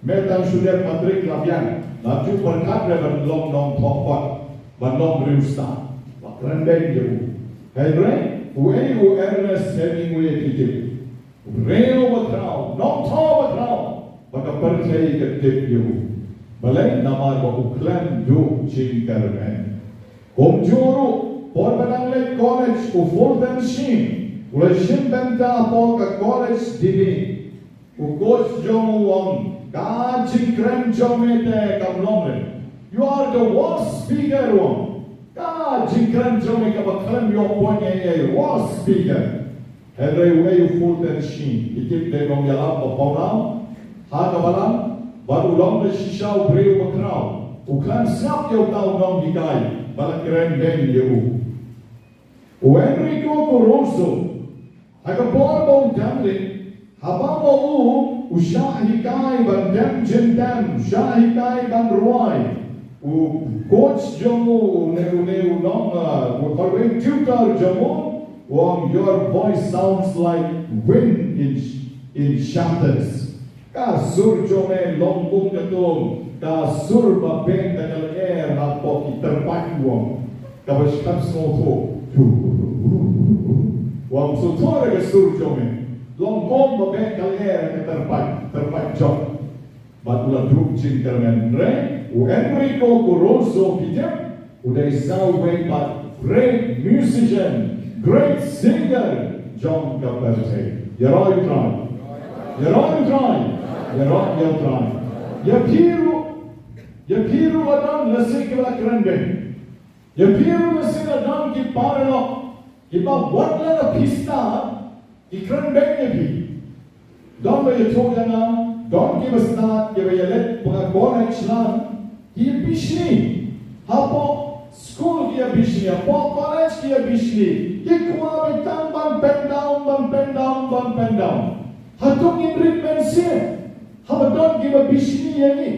me tang shu dep matrik la biang, la ju pyrkhat re ban long nongthoh kot, ban long briew stad. Ba kren beiñ ïa u. Hynrei uei u Ernest Hemingway? Ki tip, u briew ba khraw, nongthoh ba khraw, ba ka pyrthei ka tip ïa u. Balei? Namar ba u khlem duh jingkyrmen. Kumjuh ruh, por ba dang leit college u Fulton Sheen, u la shim bynta hapoh ka college debate. U coach jong u u ong, ka jingkren jong me te kam long re. You are the worst speaker, u ong. Ka jingkren jong me kaba khlem ïoh point ei ei, worst speaker. Hynrei uei u Fulton Sheen? Ki tip, dei u nongïalam ba pawnam. Ha kaba lang, bad u long da shisha u briew ba khraw, u khlem sngap ïa uta u nonghikai ba la kren beiñ ïa u. U Enrico Caruso, ha ka por ba u dang rit, haba ma u u shah hikai ban dem jingtem, u shah hikai ban rwai, u coach jong u, une, une u nong, uh, u kawei tutor jong u, u ong, your voice sounds like wind in, in shatters. Ka sur jong me long kum ka tong, ka sur ba beh da ka lyer hapoh ki tyrpait, u ong. Kaba shah sngewthuh. U ong, sngewthuh re ka sur jong me. Long kum ba beh ka lyer ha ka tyrpait, tyrpait jong. Bad u la duh jingkyrmen. Hynrei u Enrico Caruso, ki tip, u dei sa uwei pat great musician, great singer jong ka pyrthei. Ïaroh ïa U Trai. Ïaroh ïa U Trai. Ïaroh ïa U Trai. Ïa phi ruh, ïa phi ruh la don lashai kiba la kren beiñ. Ïa phi ruh lashai la don ki paralok kiba wat la ka pista, ki kren beiñ ïa phi. Don ba ïathuh ïa nga, don kiba stad, kiba ïaleit bad ka college lang, ki ïa bishni. Hapoh skul ki ïa bishni, hapoh college ki ïa bishni. Ki kwah beit tang ban pen down, ban pen down, ban pen down. Hato ngin rit mynsiem haba don kiba bishni ïa ngi?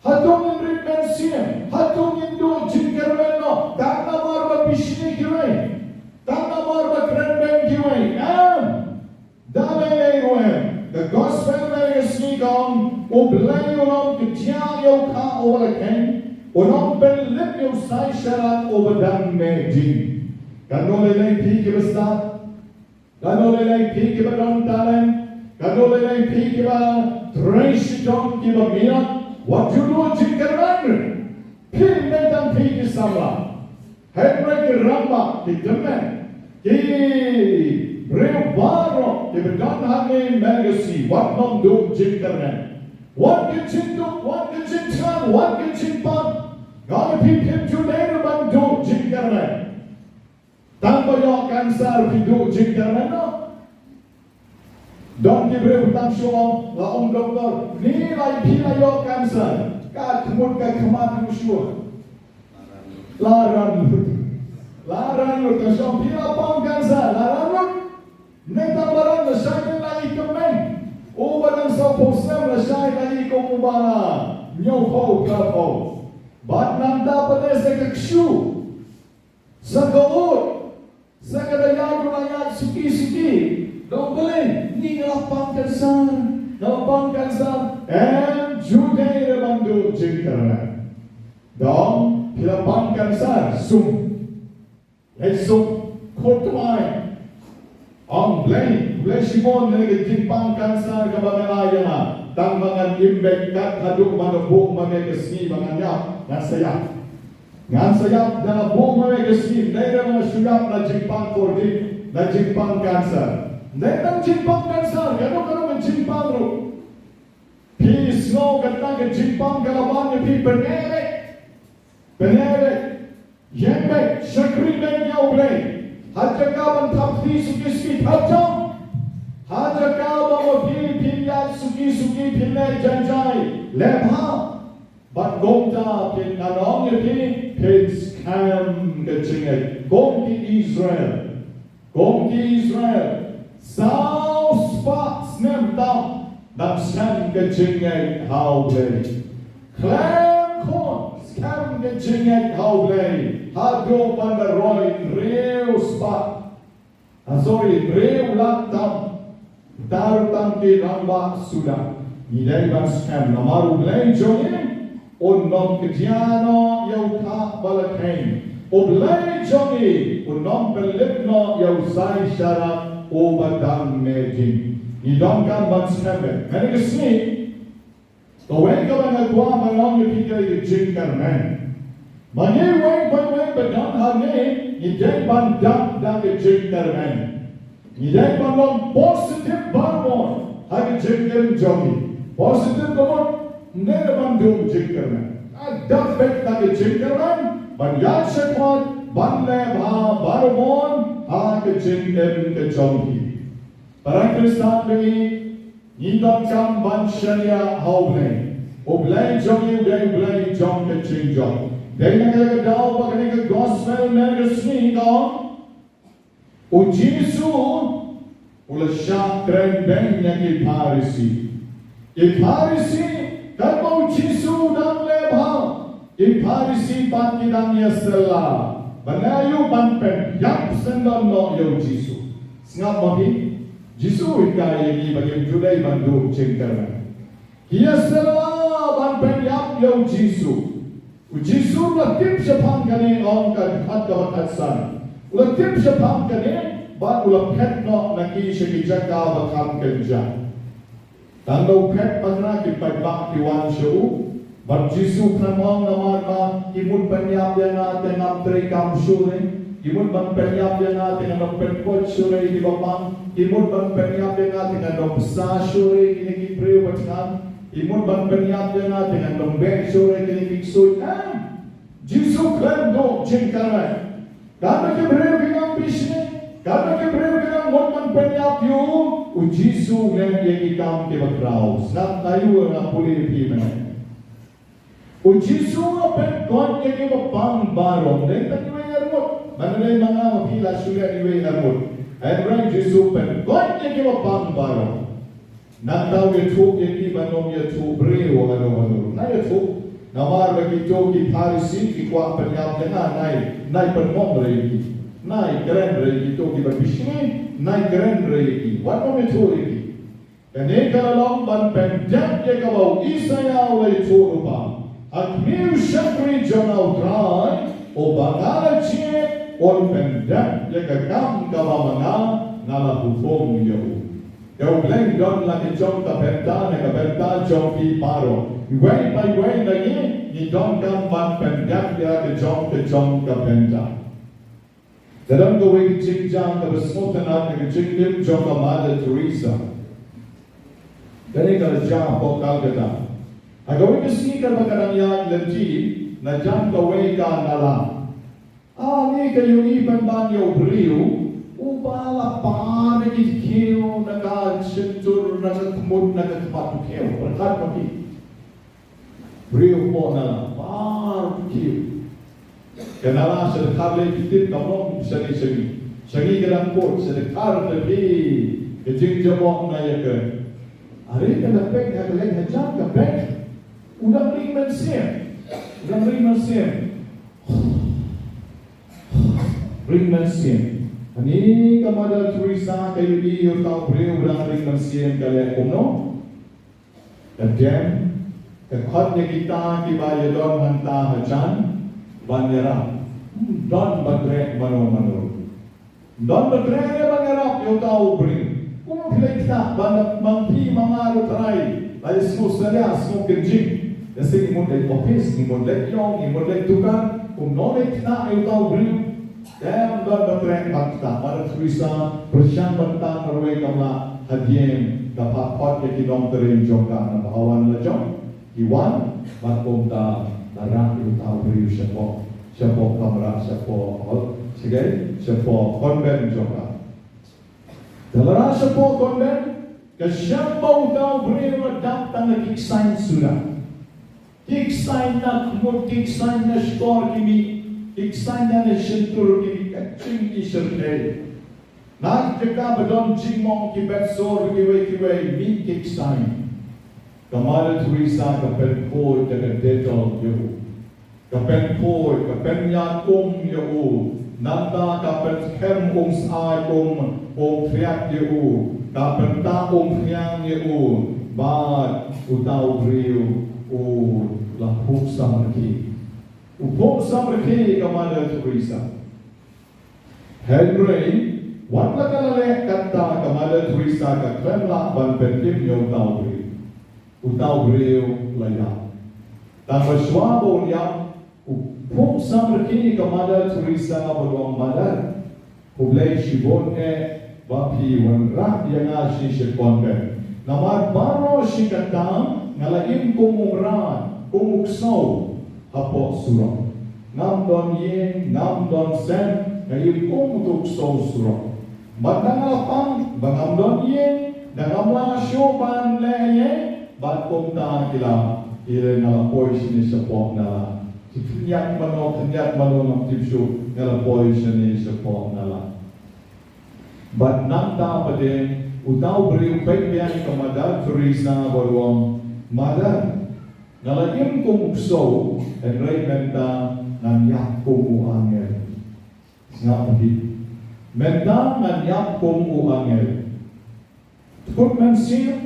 Hato ngin rit mynsiem? Hato ngin duh jingkyrmen noh tang namar ba bishni kiwei, tang namar ba kren beiñ kiwei? Em. Da lei lei ruh em. Ka gospel mynta ka sngi ka ong, U Blei u nongkyndiah ïa u kha uba la kheiñ, u nongpynlip ïa u sai sharak uba dang meh ding. Kano lei lei phi kiba stad? Kano lei lei phi kiba don talent? Kano lei lei phi kiba trei shitom, kiba miat? Wat ju duh jingkyrmen. Phi, mynta phi ki samla. Hynrei ki rangbah, ki tymmen, ki briew baroh kiba don hangne mynta ka sngi, wat nym duh jingkyrmen. Wat kin jingduk, wat kin jingthngan, wat kin jingpang. Nga ong ïa phi, phim ju dei ruh ban duh jingkyrmen. Tang ba ïoh cancer phi duh jingkyrmen noh? Don ki briew tang shu ong, la ong doktor, ni la phi la ïoh cancer. Ka khmut ka khmat ruh shuh. La ran lut. La ran lut, tang shu ong phi la pang cancer, la ran lut. Nangta ba ran lashai la i kyrmen. Uba dang sawphew snem lashai la i kum uba hynñiewphew, phra phew. Bad nangta pat sa ka kshu, sa ka ud, sa ka daya, u la ïaid suki suki. Dong balei? Ni nga la pang cancer, nga la pang cancer. Em, ju dei ruh ban duh jingkyrmen. Dong, phi la pang cancer, sum. Leit suk khot khmai. Ong Blei, Blei shibun ïa ka jingpang cancer kaba me ai ïa nga. Tang ba ngan im beit kat haduh ba nga buh ma me ka sngi ba ngan ïap, ngan sa ïap. Ngan sa ïap, da nga buh ma me ka sngi, ym dei ba nga shu ïap na jingpang kordit, na jingpang cancer. Ym dei tang jingpang cancer, kano kano ka jingpang ruh. Phi sngew kata ka jingpang ka la ban ïa phi, pyneh beit. Pyneh beit. Ïeng beit, shakri beit ïa U Blei. Ha jaka ban thap kti suki suki, thap jam. Ha jaka ba ma phi phin ïaid suki suki, phin leh jai jai, leh bha. Bad kumta phin, ngan ong ïa phi, phin skhem ka jingngeit kum ki Israel. Kum ki Israel, saw spah snem tam dang skhem ka jingngeit ha U Blei. Khlem khun skhem ka jingngeit ha U Blei haduh ban da roi hynriew spah. Ah, sorry, hynriew lak tam. Tar tang ki rangbah Suda. Ngi dei ban skhem namar U Blei jong ngi un ym kjia noh ïa u thah ba la kheiñ. U Blei jong ngi un ym pynlip noh ïa u sai sharak uba dang meh jing. Ngi donkam ban skhem beit. Mynta ka sngi, kawei kaba nga kwah ban ong ïa phi ka dei ka jingkyrmen. Ma ngi wei pa wei ba don hangne, ngi dei ban dap da ka jingkyrmen. Ngi dei ban long positive baroh ha ka jingim jong ngi. Positive ka mut, ym dei ban duh jingkyrmen. Dap beit da ka jingkyrmen, ban ïaid shakhmat, ban leh bha baroh ha ka jingim ka jong ngi. Para Khristan ba ngi, ngi donkam ban shaniah ha U Blei. U Blei jong ngi u dei U Blei jong ka jingjop. Dei na kata ka daw ba kane ka gospel mynta ka sngi ka ong, u Jisu u la shah kren beiñ ïa ki Pharisi. Ki Pharisi, katba u Jisu u dang leh bha, ki Pharisi pat ki dang ïasylla ban ïa u ban pynïap syndon noh ïa u Jisu. Sngap ma phi, Jisu u hikai ïa ngi ba ngim ju dei ban duh jingkyrmen. Ki ïasylla ban pynïap ïa u Jisu. U Jisu u la tip shaphang kane, ong ka dkhot kaba khatsan. U la tip shaphang kane bad u la phet noh na ki sha ki jaka ba kham kynjah. Tang da u phet, mynta ki paidbah ki wan sha u. Bad u Jisu u khlem ong namar ba ki mut ban ïap ïa nga te ngam treikam shuh re. Ki mut ban pynïap ïa nga te ngan ym pynkoit shuh re ïa kiba pang. Ki mut ban pynïap ïa nga te ngan ym bsa shuh re ïa kine ki briew ba thngan. Ki mut ban pynïap ïa nga te ngan ym beh shuh re ïa kine ki ksuid. Em. Jisu u khlem duh jingkyrmen. Katba ki briew ki nang bishni, katba ki briew ki nang mut ban pynïap ïa u, u Jisu u leh ïa ki kam kiba khraw. Sngap, nga ïoh nga pule ïa phi mynne. U Jisu u la pynkoit ïa kiba pang baroh, ym dei tang iwei arngut. Mynne dei ma nga ma phi la shu leh iwei arngut. Hynrei u Jisu u pynkoit ïa kiba pang baroh. Nangta u ïathuh ïa ki ban ym ïathuh briew haduh haduh. Nai ïathuh. Namar ba kito ki Pharisi ki kwah pynïap ïa nga, nai, nai pynmong re ïa ki. Nai kren re ïa kito kiba bishni, nai kren re ïa ki. Wat ym ïathuh ïa ki. Kane ka la long ban pyndep ïa kaba u Isaïah u la ïathuh lypa. Ha khmih u shakri jong nga u Trai, uba nga la jied, un pyndep ïa ka kam kaba ma nga nga la hukum ïa u. Te U Blei u don la ka jong ka bynta, na ka bynta jong phi baroh. Iwei pa iwei na ngi, ngi donkam ban pyndep ïa ka jong, ka jong ka bynta. Ka don kawei ka jingjia kaba sngewtynnat ha ka jingim jong ka Mother Teresa. Kane ka la jia hapoh Calcutta. Ha kawei ka sngi katba ka dang ïaid lynti, Na jan kawei ka nala. Ani ka ïohi pynban ïa u briew uba la par na ki kiew, na ka shyntur, na ka khmut, na ka khmat u kiew. Pyrkhat ma ki. Briew uba la par u kiew. Ka nala sha dkhar leh ki tip kam long sha ngi sha ngi. Sha ngi ka dang kut sha dkhar te phi. Ka jingjabok na ïa ka. Are ka dang peit ha ka leit hajan ka peit. U dang ring mynsiem. U dang ring mynsiem. Ring mynsiem. Ani ka Mother Teresa ka ïohi ïa uta u briew u dang ring mynsiem ka leh kumno? Ka dem, ka khot ïa kita kiba ïadon hangta hajan ban ïarap. Ym don ba treh mano mano. Ym don ba treh ban ïarap ïa uta u briew. Kumno phi leh kita ban, ma phi ma nga ruh trai la ïasngew salia, sngew kynjing. Lehse ngi mut leit office, ngi mut leit ïong, ngi mut leit dukan. Kumno leh kita ïa uta u briew? Te ym don ba treh ban kita. Mother Teresa pyrshang ban tang marwei kam lah, hadien kaba khot ïa ki nongtrei jong ka, naba ha wan la jong ki wan bad kumta la rah ïa uta u briew shapoh, shapoh kamra, shapoh hall, shapoh, shapoh convent jong ka. Te la rah shapoh convent, ka shem ba uta u briew u dap tang da ki ksaiñ suda. Ki ksaiñ na khmut, ki ksaiñ na shkor ki mih, ki ksaiñ na shyntur ki mih, ka jingïashyrkhei. Na ki jaka ba don jingmong, ki betsor kiwei kiwei, mih ki ksaiñ. Ka Mother Teresa ka pynkhuid da ka Dettol ïa u. Ka pynkhuid, ka pynïaid um ïa u. Nangta ka pynskhem um syaid, um, um khriat ïa u. Ka pyntah um khñiang ïa u. Bad uta u briew u la phuh samrkhie. U phuh samrkhie ïa ka Mother Teresa. Hynrei wat la ka la leh kata, ka Mother Teresa ka khlem lah ban pynim ïa uta u briew. Uta u briew la ïap. Tang ba shuwa ba un ïap, u phuh samrkhie ïa ka Mother Teresa bad u ong, Mother, khublei shibun eh ba phi wanrah ïa nga sha convent. Namar baroh shi katta nga la im kum u mrad, kum u ksew hapoh surok. Ngam don ïing, ngam don sem, nga im kum uto u ksew surok. Bad da nga la pang ba ngam don ïing, da ngam lah shuh ban leh ïing, bad kumta ki la, ki la, nga la poi shane shapoh nala. Ki khyndiat mano, khyndiat mano ngam tip shuh, nga la poi shane shapoh nala. Bad nangta pat de uta u briew u peit biang ïa ka Mother Teresa bad u ong, Mother, nga la im kum u ksew, hynrei mynta ngan ïap kum u angel. Sngap ma phi. Mynta ngan ïap kum u angel. Te kut mynsiem,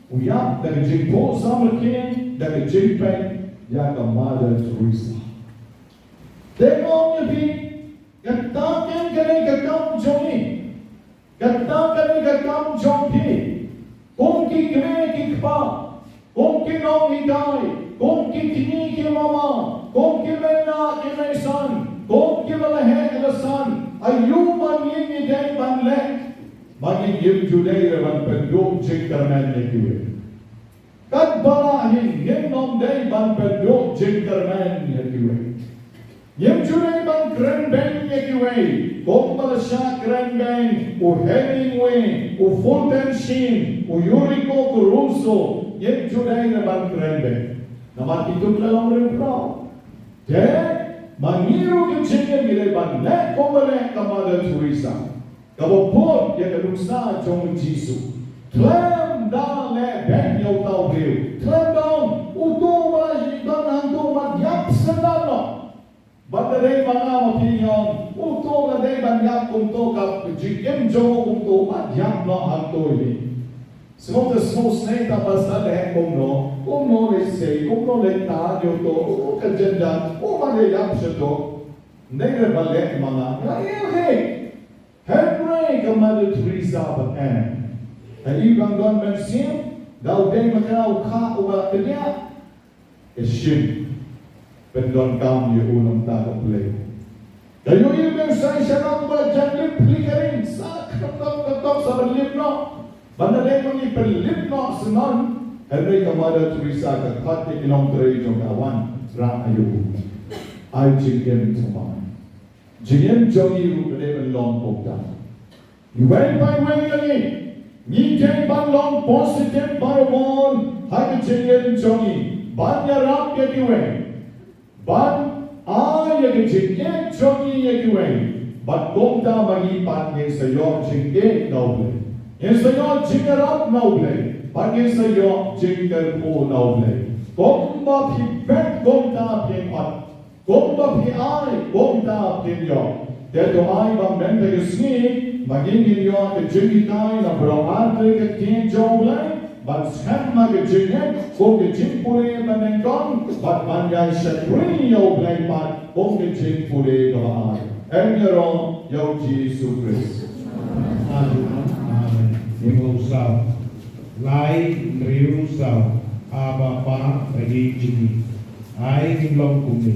u ïap da ka jingphuh samrkhie, da ka jingpeit ïa ka Mother Teresa. Te nga ong ïa phi, kata kein ka dei ka kam jong ngi. Kata ka dei ka kam jong phi. Kum ki kmie ki kpa, kum ki nonghikai, kum ki kñi ki mama, kum ki mei nah ki mei san, kum kiba la heh la san, aïu ma ngi ngi dei ban leh? Ma ngi ngim ju dei re ban pynduh jingkyrmen ïa kiwei. Katba lah hi ngim nym dei ban pynduh jingkyrmen ïa kiwei. Ngim ju dei ban kren beiñ ïa kiwei, kumba la shah kren beiñ u Hemingway, u Fulton Sheen, u Yuriko Kurosawa, ngim ju dei re ban kren beiñ. Namar kito ki la long riewphraw. Te ma ngi ruh ki jingim ngi dei ban leh kumba leh ka Mother Teresa, kaba bud ïa ka nuksa jong u Jisu. Khlem da leh beiñ ïa uta u briew, khlem da ong, uto ba la don hangto u mat ïap syndon noh. Bad lada dei ma nga ma phi ngi ong, uto lada dei ban ïap kumto ka jingim jong u kumto, u mat ïap noh hangto hi. Sngewthuh sngewsynei ta ba sa leh kumno, kumno leit sei, kumno leit ta ïa uto, u ka jynjar, u mat ïap shato. Ym dei re ba leh ma nga, nga ïohi. Hynrei ka Mother Teresa pat em. Ha i ba don mynsiem, da u dei ma ka u kha uba kyndiah. Ka shim pyndonkam ïa u na bynta ka Blei. Ka ïohi u dei u shynrang uba jan lip flickering, sa kyntok kyntok sa ban lip noh. Ban da dei ma ngi pynlip noh syndon. Hynrei ka Mother Teresa ka khot ïa ki nongtrei jong ka, wan rah ïa u. ai jingim thymmai. Jingim jong ngi ruh ka dei ban long kumta. Iwei pa iwei ïa ngi, ngi dei ban long positive baroh ha ka jingim jong ngi, ban ïarap ïa kiwei, ban ai ïa ka jingïeit jong ngi ïa kiwei. Bad kumta ma ngi pat ngin sa ïoh jingïeit na U Blei, ngin sa ïoh jingïarap na U Blei, bad ngin sa ïoh jingkyrkhu na U Blei. Kumba phi bet kumta phin ot, kumba phi ai kumta phin ïoh. Te to ai ba mynta ka sngi ma ngi ngin ïoh ka jinghikai na baroh artylli ka ktien jong U Blei, ban skhem ha ka jingngeit kum ka jingpule ba nyngkong, bad ban ïai shakri ïa U Blei pat kum ka jingpule kaba ar. Em ïaroh ïa U Jisu Khrist. Amen. Amen. Ngi mut saw. Lai, hynriew, saw. Abba Pa, ba ïeit jong ngi. Ai ngin long kumne.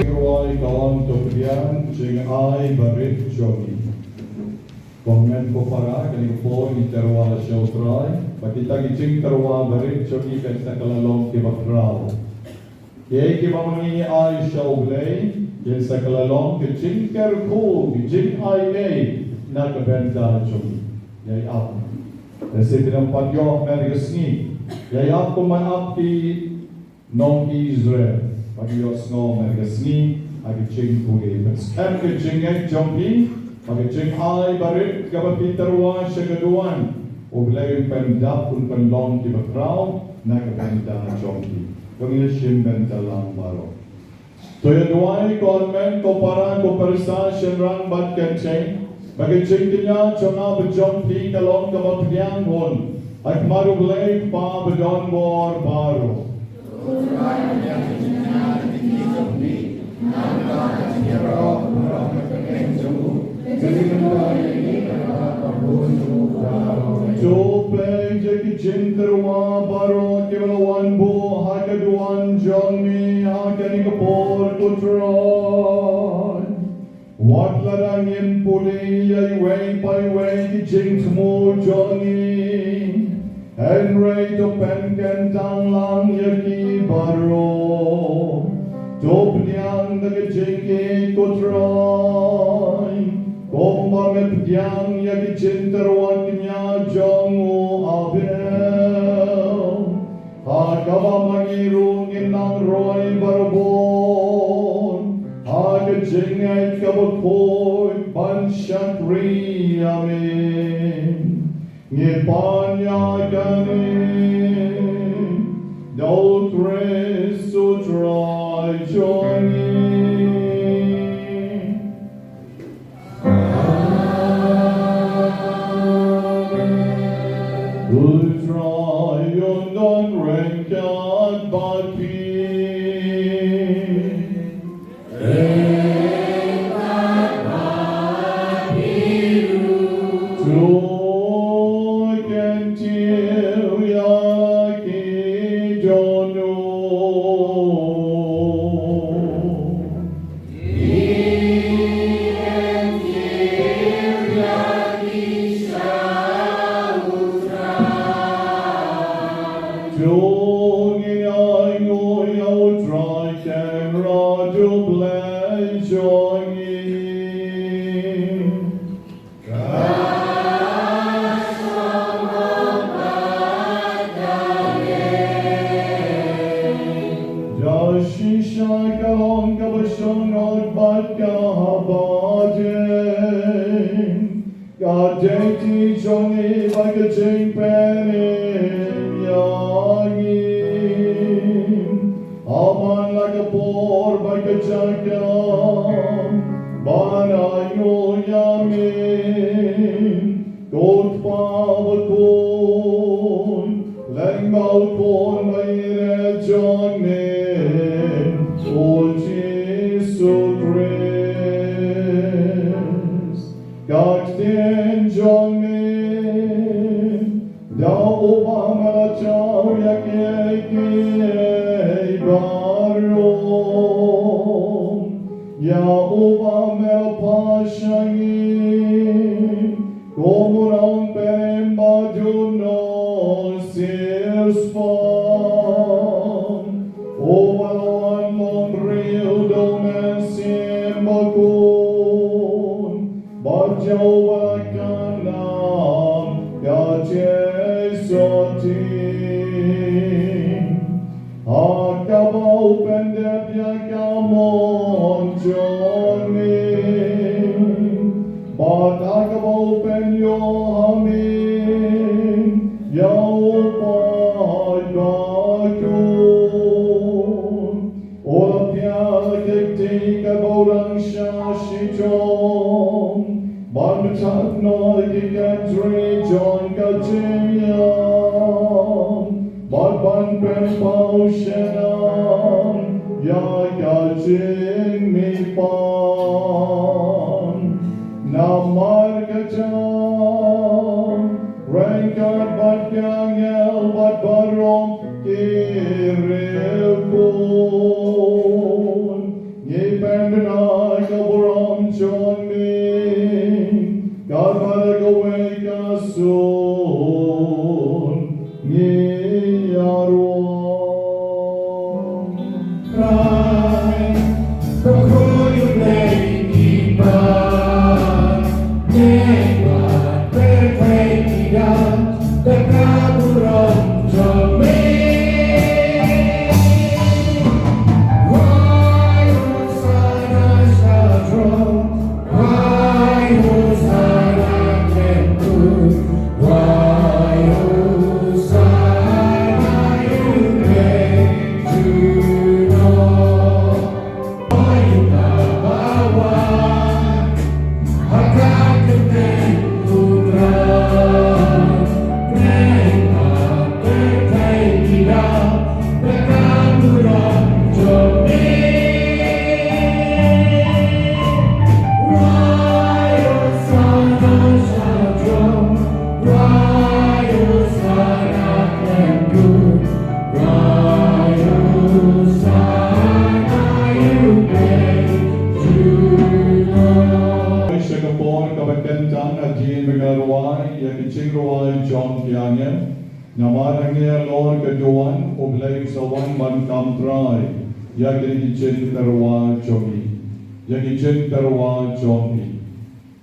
Rwai ka long to pdiang jingai barit jong ngi. Ko hynmen ko para, kane ka por ngi tyrwa sha U Trai, ba kita ki jingtyrwa barit jong ngi kan sa kylla long kiba khraw. Ïa kiba ma ngi ai sha U Blei, kin sa kylla long ki jingkyrkhu, ki jingai ei na ka bynta jong ngi. Ïa ap. Te sa ki dang pat ïoh mar ka sngi. Ïa ap kumba ap ki nong Israel, ba ki ïohsngew mar ka sngi ha ki jingpule. Pynskhem ka jingngeit jong phi ba ka jingai barit kaba phi tyrwa sha ka duwan, U Blei un pyndap, un pynlong kiba khraw na ka bynta jong phi. Kong ïa shim bynta lang baroh. To ïa duwai ko hynmen ko para, ko pyrsa, shynrang bad kynthei, ba ka jingkñia jong nga bad jong phi ka long kaba pdiang hun ha khmat U Blei Kpa badonbor baroh. To peit ïa ki jingtyrwa baroh kiba la wan buh ha ka duwan jong me ha kane ka por, ko Trai. Wat la dang ngin pule ïa iwei pa iwei ki jingthmu jong ngi, hynrei to pynkyntang lang ïa ki baroh. To pdiang da ka jingïeit, ko Trai, kumba me pdiang ïa ki jingtyrwa kñia jong u Abel, ha kaba ma ngi ruh ngin nang roi barabor ha ka jingngeit kaba khuid ban shakri ïa me. Ngi pan ïa kane da U Khrist U Trai jong ngi. Amen. U Trai un don ryngkat bad phi. To kyntiew ïa ki dohnud. To ngin ainguh ïa U Trai Kynrad U Blei jong ngi. Da shisha ka long kaba shong noh bad kaba dei, ka dei ti jong ngi bad ka jingpynim ïa ngi. Ha man la ka por bad ka jaka ban ainguh ïa me, ko Kpa bakhuid, lyngba U Khun baieit jong me, U Jisu Khrist. Ka ktien jong me, da uba me la jaw ïa kiei kiei baroh, ïa uba me la phah sha ngi kum u nongpynim badonbor shisha. Ha kaba u pyndep ïa ka mon jong me, bad ha kaba u pynïoh ha me ïa u paid bakhuid. U la pdiang ïa ka kti kaba u dang shah shitom, ban batai noh ïa ki kynthei jong ka jingïam, bad ban pynpaw shaphang ïa ka jingmihpat. Namar kata, ryngkat bad ki angel bad baroh ki riewkhuid, ngi pynbna ka burom jong me, katba da kawei ka sur ngi ïaroh. Sha ka por kaba kyntang, hadien ba ngi la rwai ïa ki jingrwai jong ki angel, namar hangne halor ka duwan U Blei u sa wan ban kam trai ïa kine ki jingtyrwa jong ngi, ïa ki jingtyrwa jong ngi.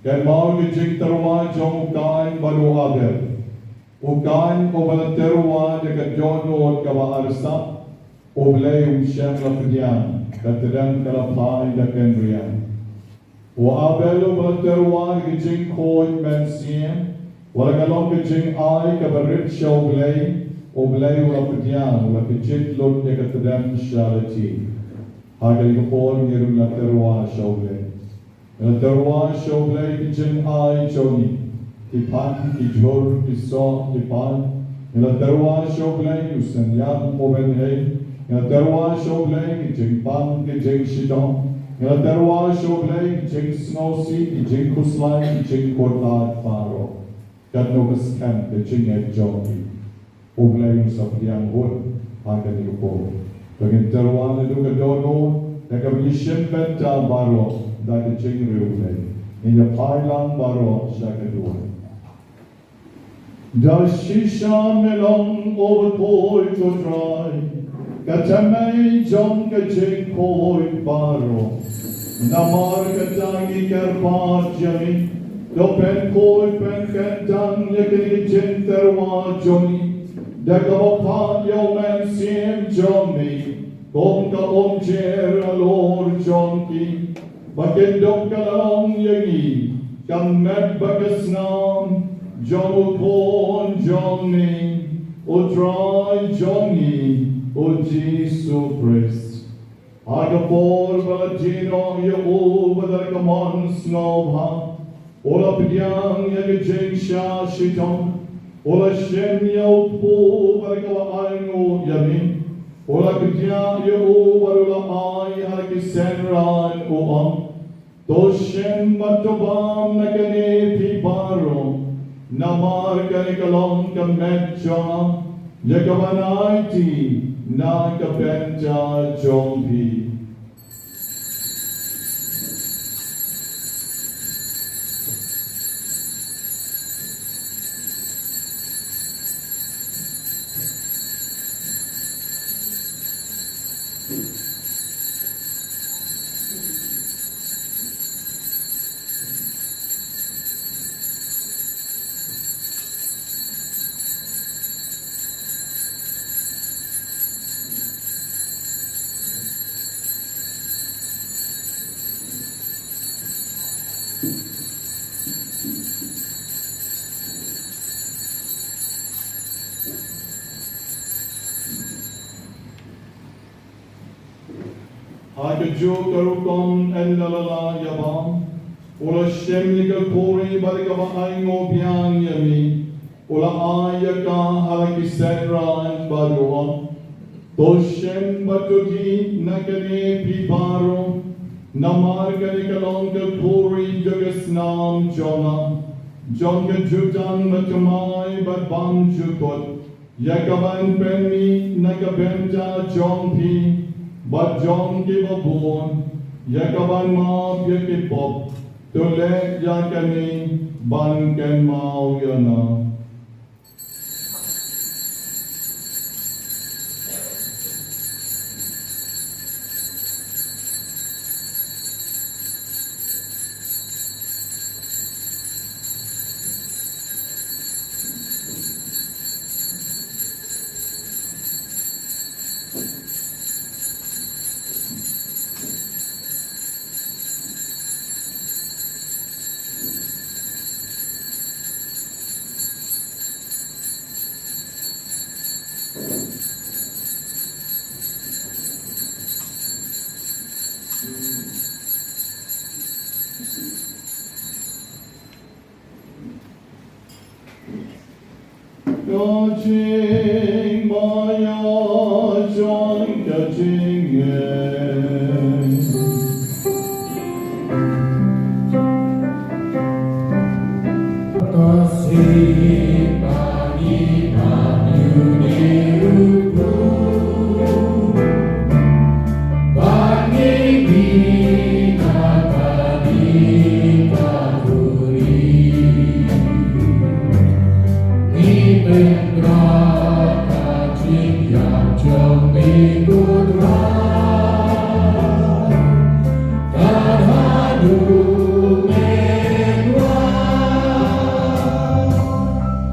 Kynmaw ki jingtyrwa jong u Kain bad u Abel. U Kain uba la tyrwa da ka dohnud kaba arsap, U Blei um shym la pdiang, ka tdem ka la phai da kynriah. U Abel uba la tyrwa da ka jingkhuid mynsiem, wat la ka long ka jingai kaba rit sha U Blei, U Blei u la pdiang, u la kjit lut ïa ka tdem sha lynti. Ha kane ka por ngi ruh ngi la tyrwa sha U Blei. Ngi la tyrwa sha U Blei ki jingai jong ngi, ki pan, ki jhur, ki soh, ki pan. Ngi la tyrwa sha U Blei u synñiang u bynriew. Ngi la tyrwa sha U Blei ki jingpang, ki jingshitom. Ngi la tyrwa sha U Blei ki jingsngewsih, ki jingkhuslai, ki jingkhuslai baroh. Katno ka skhem ka jingngeit jong ngi. U Blei un sa pdiang hut ha kane ka por. Ba ngin tyrwa naduh ka dohnud, da kaba ngi shim bynta baroh da ka jingriewblei. Ngin ïa phai lang baroh sha ka duwan. Da shisha me long uba khuid ko Trai, ka tymmen jong ka jingkhuid baroh. Namar kata ngi kyrpad ïa me, to pynkhuid pynkyntang ïa kine ki jingtyrwa jong ngi, da kaba phah ïa u Mynsiem jong me kum ka umjer halor jong ki, ba kin long ka la long ïa ngi ka met bad ka snam jong u Khun jong me, u Trai jong ngi, u Jisu Khrist. Ha ka por ba la die noh ïa u bad da ka mon sngewbha, u la pdiang ïa ka jingshah shitom, u la shim ïa u kpu bad da kaba ainguh ïa me, u la kdiah ïa u bad u la ai ha la ki synran, u ong: To shim bad to bam na kane phi baroh, namar kane ka long ka met jong nga, ïa kaban aiti na ka bynta jong phi. Ha kajuh ka rukom yn da la lah ïa bam, u la shim ïa ka khuri bad da kaba ainguh biang ïa me, u la ai ïa ka ha la ki synran bad u ong: To shim bad to ïeit na kane phi baroh, namar kane ka long ka khuri jong ka snam jong nga, jong ka jutang bad thymmai bad bymjukut, ïa kaban pynmih na ka bynta jong phi bad jong kiba bun, ïa kaban map ïa ki pop. To leh ïa kane ban kynmaw ïa nga. Ka jingmaïa jong ka jingim. Ka sih bagi bagi ruku. Bad ngi bina ka ding ka duri. Ngi pynbna ka jingïap jong me ko Trai. Ka haduh mynta.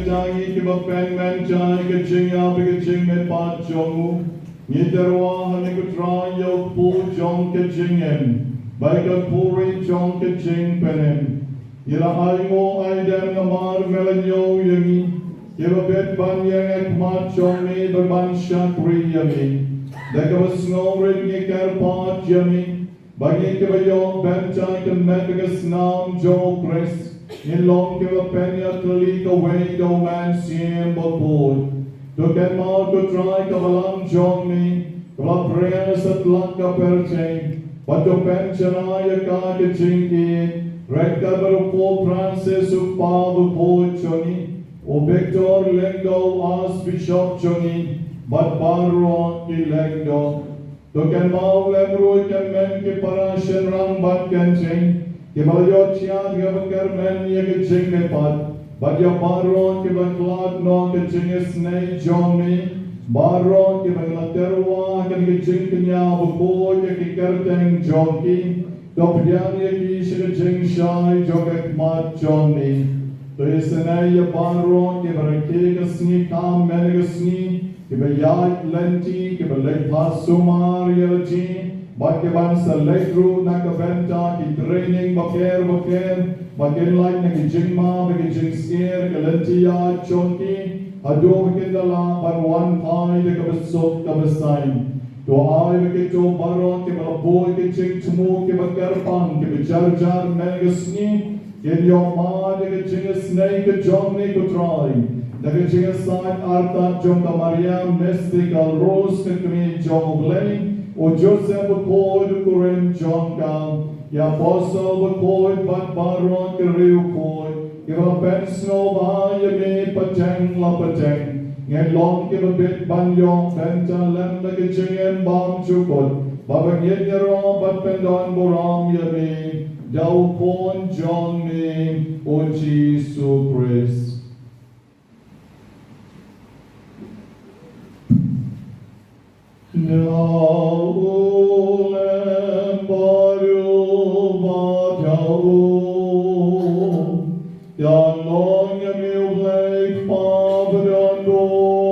Ngi kiba pynmynta ka jingïap bad ka jingmihpat jong u. Ngi tyrwa ha me ko Trai ïa u kpu jong ka jingim bad ka khuri jong ka jingpynim. Ngi la ainguh aidem namar me la ñiew ïa ngi kiba bit ban ïeng ha khmat jong me bad ban shakri ïa me. Da kaba sngewrit ngi kyrpad ïa me. Ba ngi kiba ïoh bynta ka met bad ka snam jong u Khrist, ngin long kiba pynïatylli kawei da u Mynsiem Bakhuid. To kynmaw ko Trai ka balang jong me, kaba la pyrshang satlak ka pyrthei, bad to pynshna ïa ka ka jingïeit, ryngkat bad u Pope Francis u Kpa Bakhuid jong ngi, u Victor Lyngdoh u Archbishop jong ngi, bad baroh ki lyngdoh. To kynmaw lem ruh ïa ki para shynrang bad kynthei kiba la ïoh thied ha kaba kyrmen ïa ka jingmihpat, bad ïa baroh kiba khlad noh ka jingisynei jong me, baroh kiba la tyrwa ha ka jingkñia bakhuid ïa ki kyrteng jong ki. To pdiang ïa ki sha ka jingshai jong ka khmat jong me. To isynei ïa baroh kiba rakhe ka sngi kam mynta ka sngi, kiba ïaid lynti, kiba leit phah sumar ïa lade, bad kiban sa leit ruh na ka bynta ki training bapher bapher, ba kin lait na ki jingma bad ki jingsyier ka lynti ïaid jong ki, haduh ba kin da lah ban wan phai da kaba suk kaba saiñ. To ai ba kito baroh kiba la buh ki jingthmu kiba kyrpang kiba jar jar mynta ka sngi, kin ïoh mad ïa ka jingisynei ka jong me ko Trai, da ka jingïasaid artat jong ka Maria Mystical Rose ka kmie jong U Blei, u Joseph bakhuid u kurim jong ka, ki apostol bakhuid bad baroh ki riewkhuid kiba la pynsngewbha ïa me pateng la pateng. Ngin long kiba bit ban ïoh bynta lem da ka jingim bymjukut, ba ngin ïaroh bad pyndonburom ïa me da u Khun jong me u Jisu Khrist. Da u lem bad u bad da u, ïa long ïa me U Blei Kpa badonbor.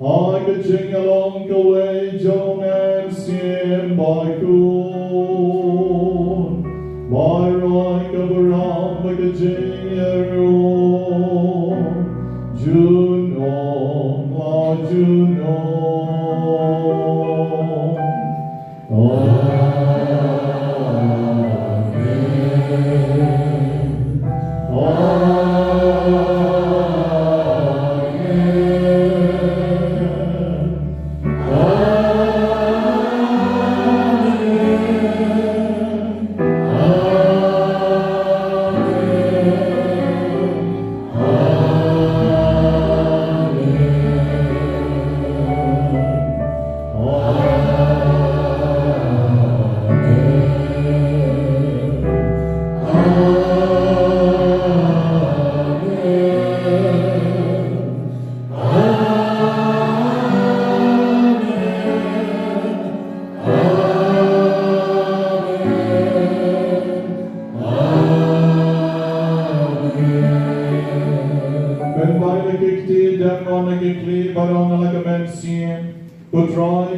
Ha ka jingïalong kawei jong U Mynsiem Bakhuid, baroh ka burom bad ka jingïaroh, junom la junom.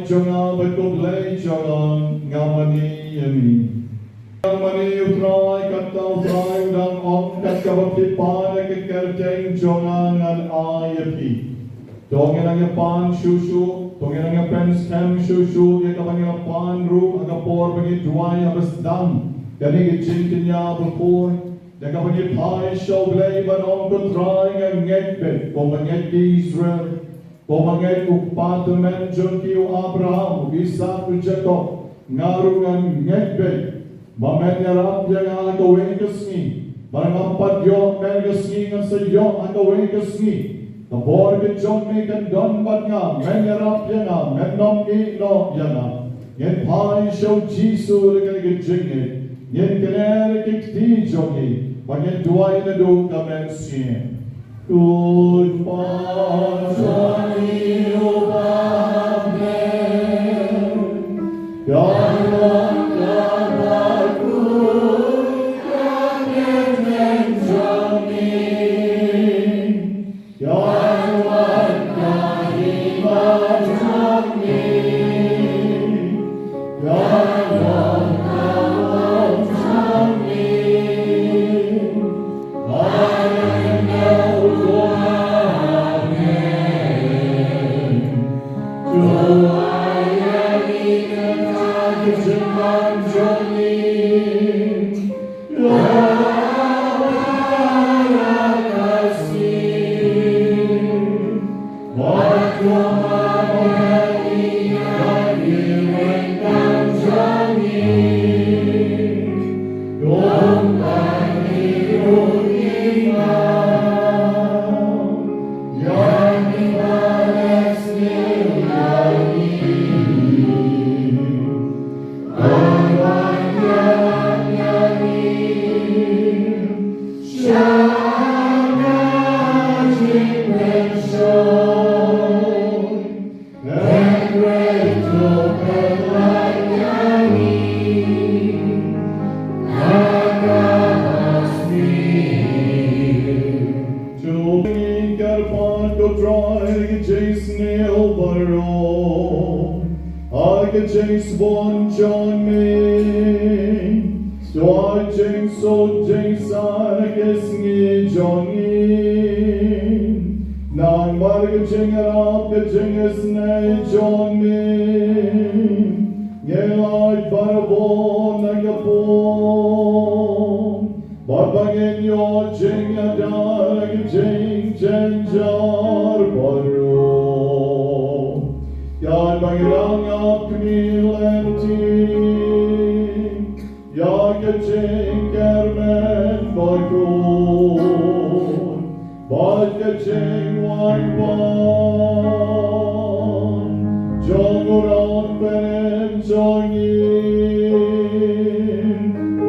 jong nga bad ko Blei jong nga, nga mane ïa me. Nga mane U Trai, kata U Trai u dang ong, kat kaba phi pan ïa ka kyrteng jong nga ngan ai ïa phi. To ngin nang ïa pan shuh shuh, to ngin nang ïa pynskhem shuh shuh ïa kaba ngi la pan ruh ha ka por ba ngi duwai ha ba sdang kane ka jingkñia ba poi. Da kaba ngi phai sha U Blei bad ong, ko Trai, nga ngeit beit, ko ba ngeit ki Israel, ko ba ngeit U Kpa tymmen jong ki, U Abraham, U Isaak, U Jakob, nga ruh nga ngeit beit ba men ïarap ïa nga ha kawei ka sngi. Ba ngam pat ïoh ha kane ka sngi, ngan sa ïoh ha kawei ka sngi. Ka bor ka jong me kan don bad nga, men ïarap ïa nga, men ym ïeh noh ïa nga. Ngin phai sha U Jisu da kane ka jingngeit. Ngin kner ïa ki kti jong ngi, ba ngin duwai naduh ka mynsiem. Ko Kpa jong ngi uba ha bneng, ka don ka baroh ka kyrteng jong ngi. Ka don ka hima jong ngi. Ka don ka mon jong ngi. Ka don ka ukor ha bneng. To ai ïa ngi kata ka jingman jong ngi. To ngi kyrpad, ko Trai, ki jingsniew baroh ha ka jingsbun jong me. To ai jingsuk jingsan ha ki sngi jong ngi. Namar ka jingïarap ka jingisynei jong me, ngi lait barabor na ka pung. Bad ba ngin ïoh jingïada ha ki jingjynjar baroh. Ïa ba ngi dang ap kmie lynti ïa ka jingkyrmen bakhuid bad ka jingwan pan jong U Nongpynim jong ngi, U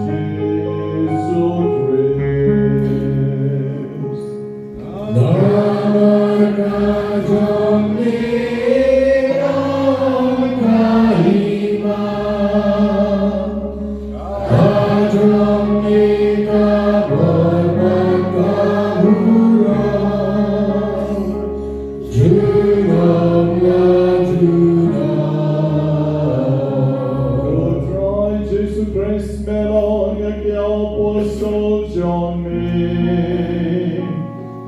Jisu Khrist. Namar ka jong me ka hima, ka jong me ka bor bad ka burom, junom la junom. Ko Trai Jisu Khrist, me la ong ïa ki apostol jong me,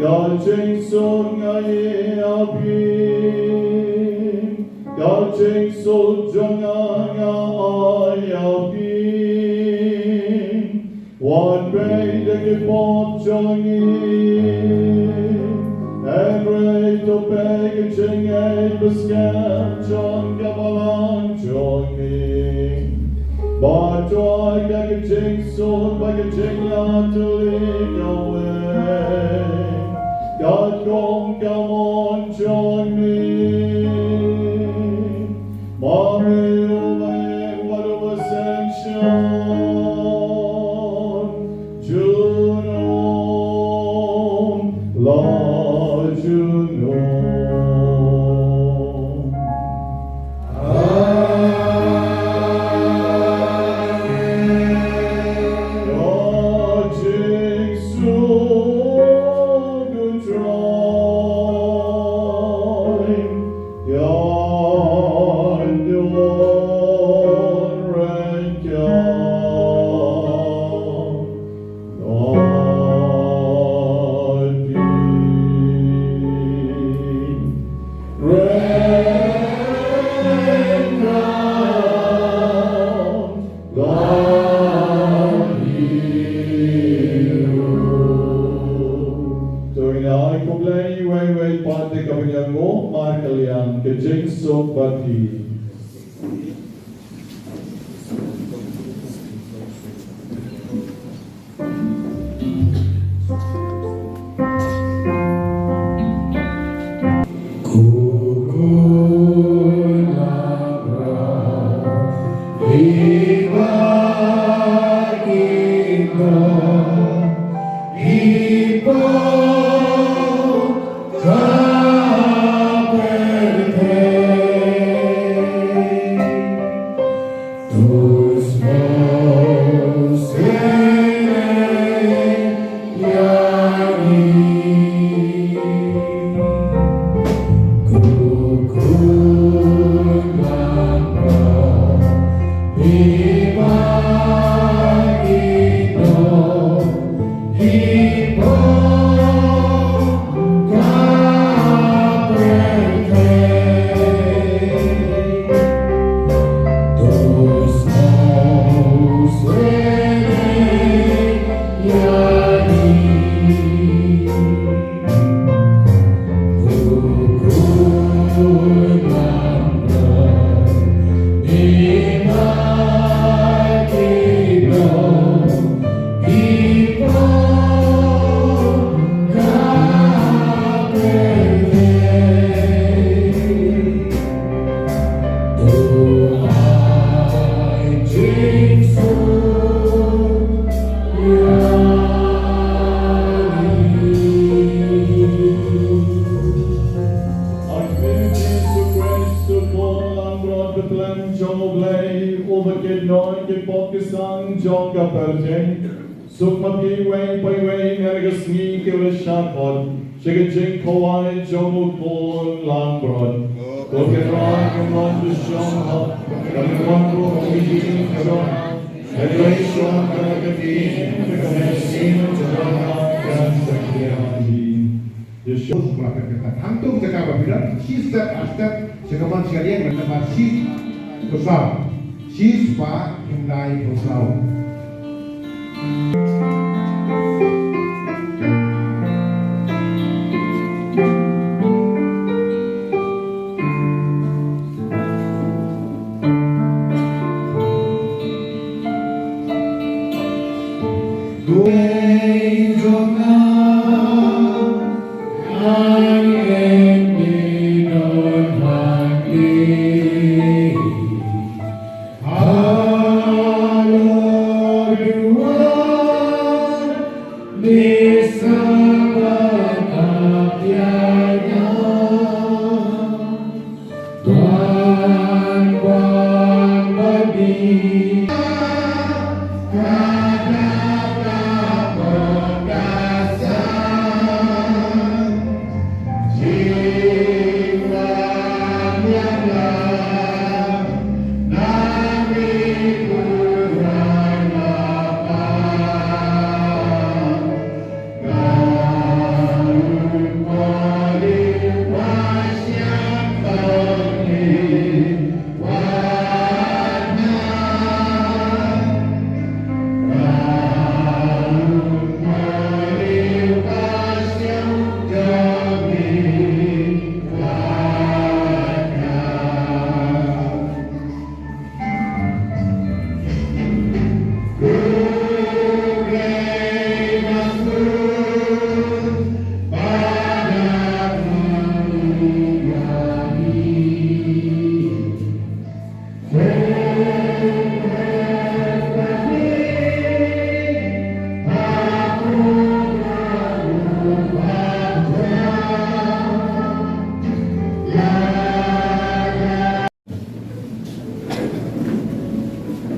ka jingsuk nga ai ïa phi, ka jingsuk jong nga nga ai ïa phi. Wat peit ïa ki pop jong ngi, hynrei to peit ïa ka jingngeit ba skhem jong ka balang jong me. Bad to ai ïa ka jingsuk bad ka jingïatylli kawei katkum ka mon jong me. Ma me uba ïeit bad uba synshar, junom la junom. Amen. Ka jingsuk U Trai Ka jingsuk bad phi. Jisu Khrist, u Khun langbrot ba khlem jong U Blei, uba kit noh ïa ki pop ki san jong ka pyrthei. Suk ma phi iwei pa iwei na ka sngi kiba shah khot sha ka jingkhawai jong u Khun langbrot. Ko Kynrad, ko Kynrad jong ka, ko Kynrad jong ka, ko Kynrad jong ka, ko Kynrad jong ka, Ïa shu. Hangtum jaka ba phi don, shi step ar step, sha ka mon sha ka liang, nambar shi, ko saw. Shi spah khyndai phew saw.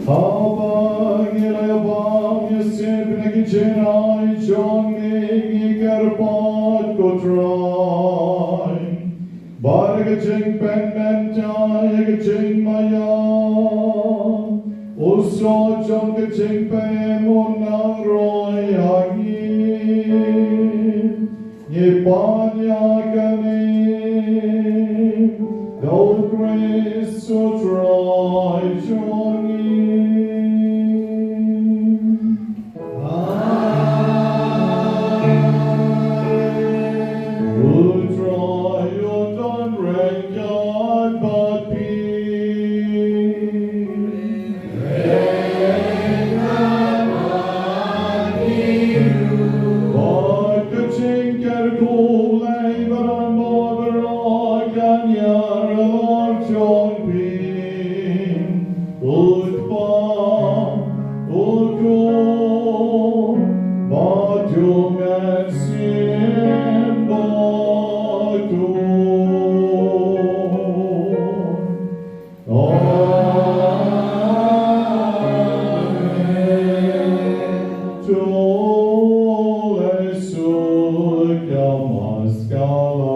Haba ngi la ïabam ïashem na ki jingai jong ngi, ngi kyrpad, ko Trai, ba da ka jingpynmynta ïa ka jingmaïa, u soh jong ka jingpynim un nang roi ha ngi. Ngi pan ïa kane da U Khrist u Trai jong ngi. Amen. U Trai un don ryngkat Bad phi. Bad ka jingkyrkhu Blei ba don baroh kan ïar halor jong phi. U Kpa, U Khun, bad U Mynsiem Bakhuid. Amen. To leit suk ïa ka maskara.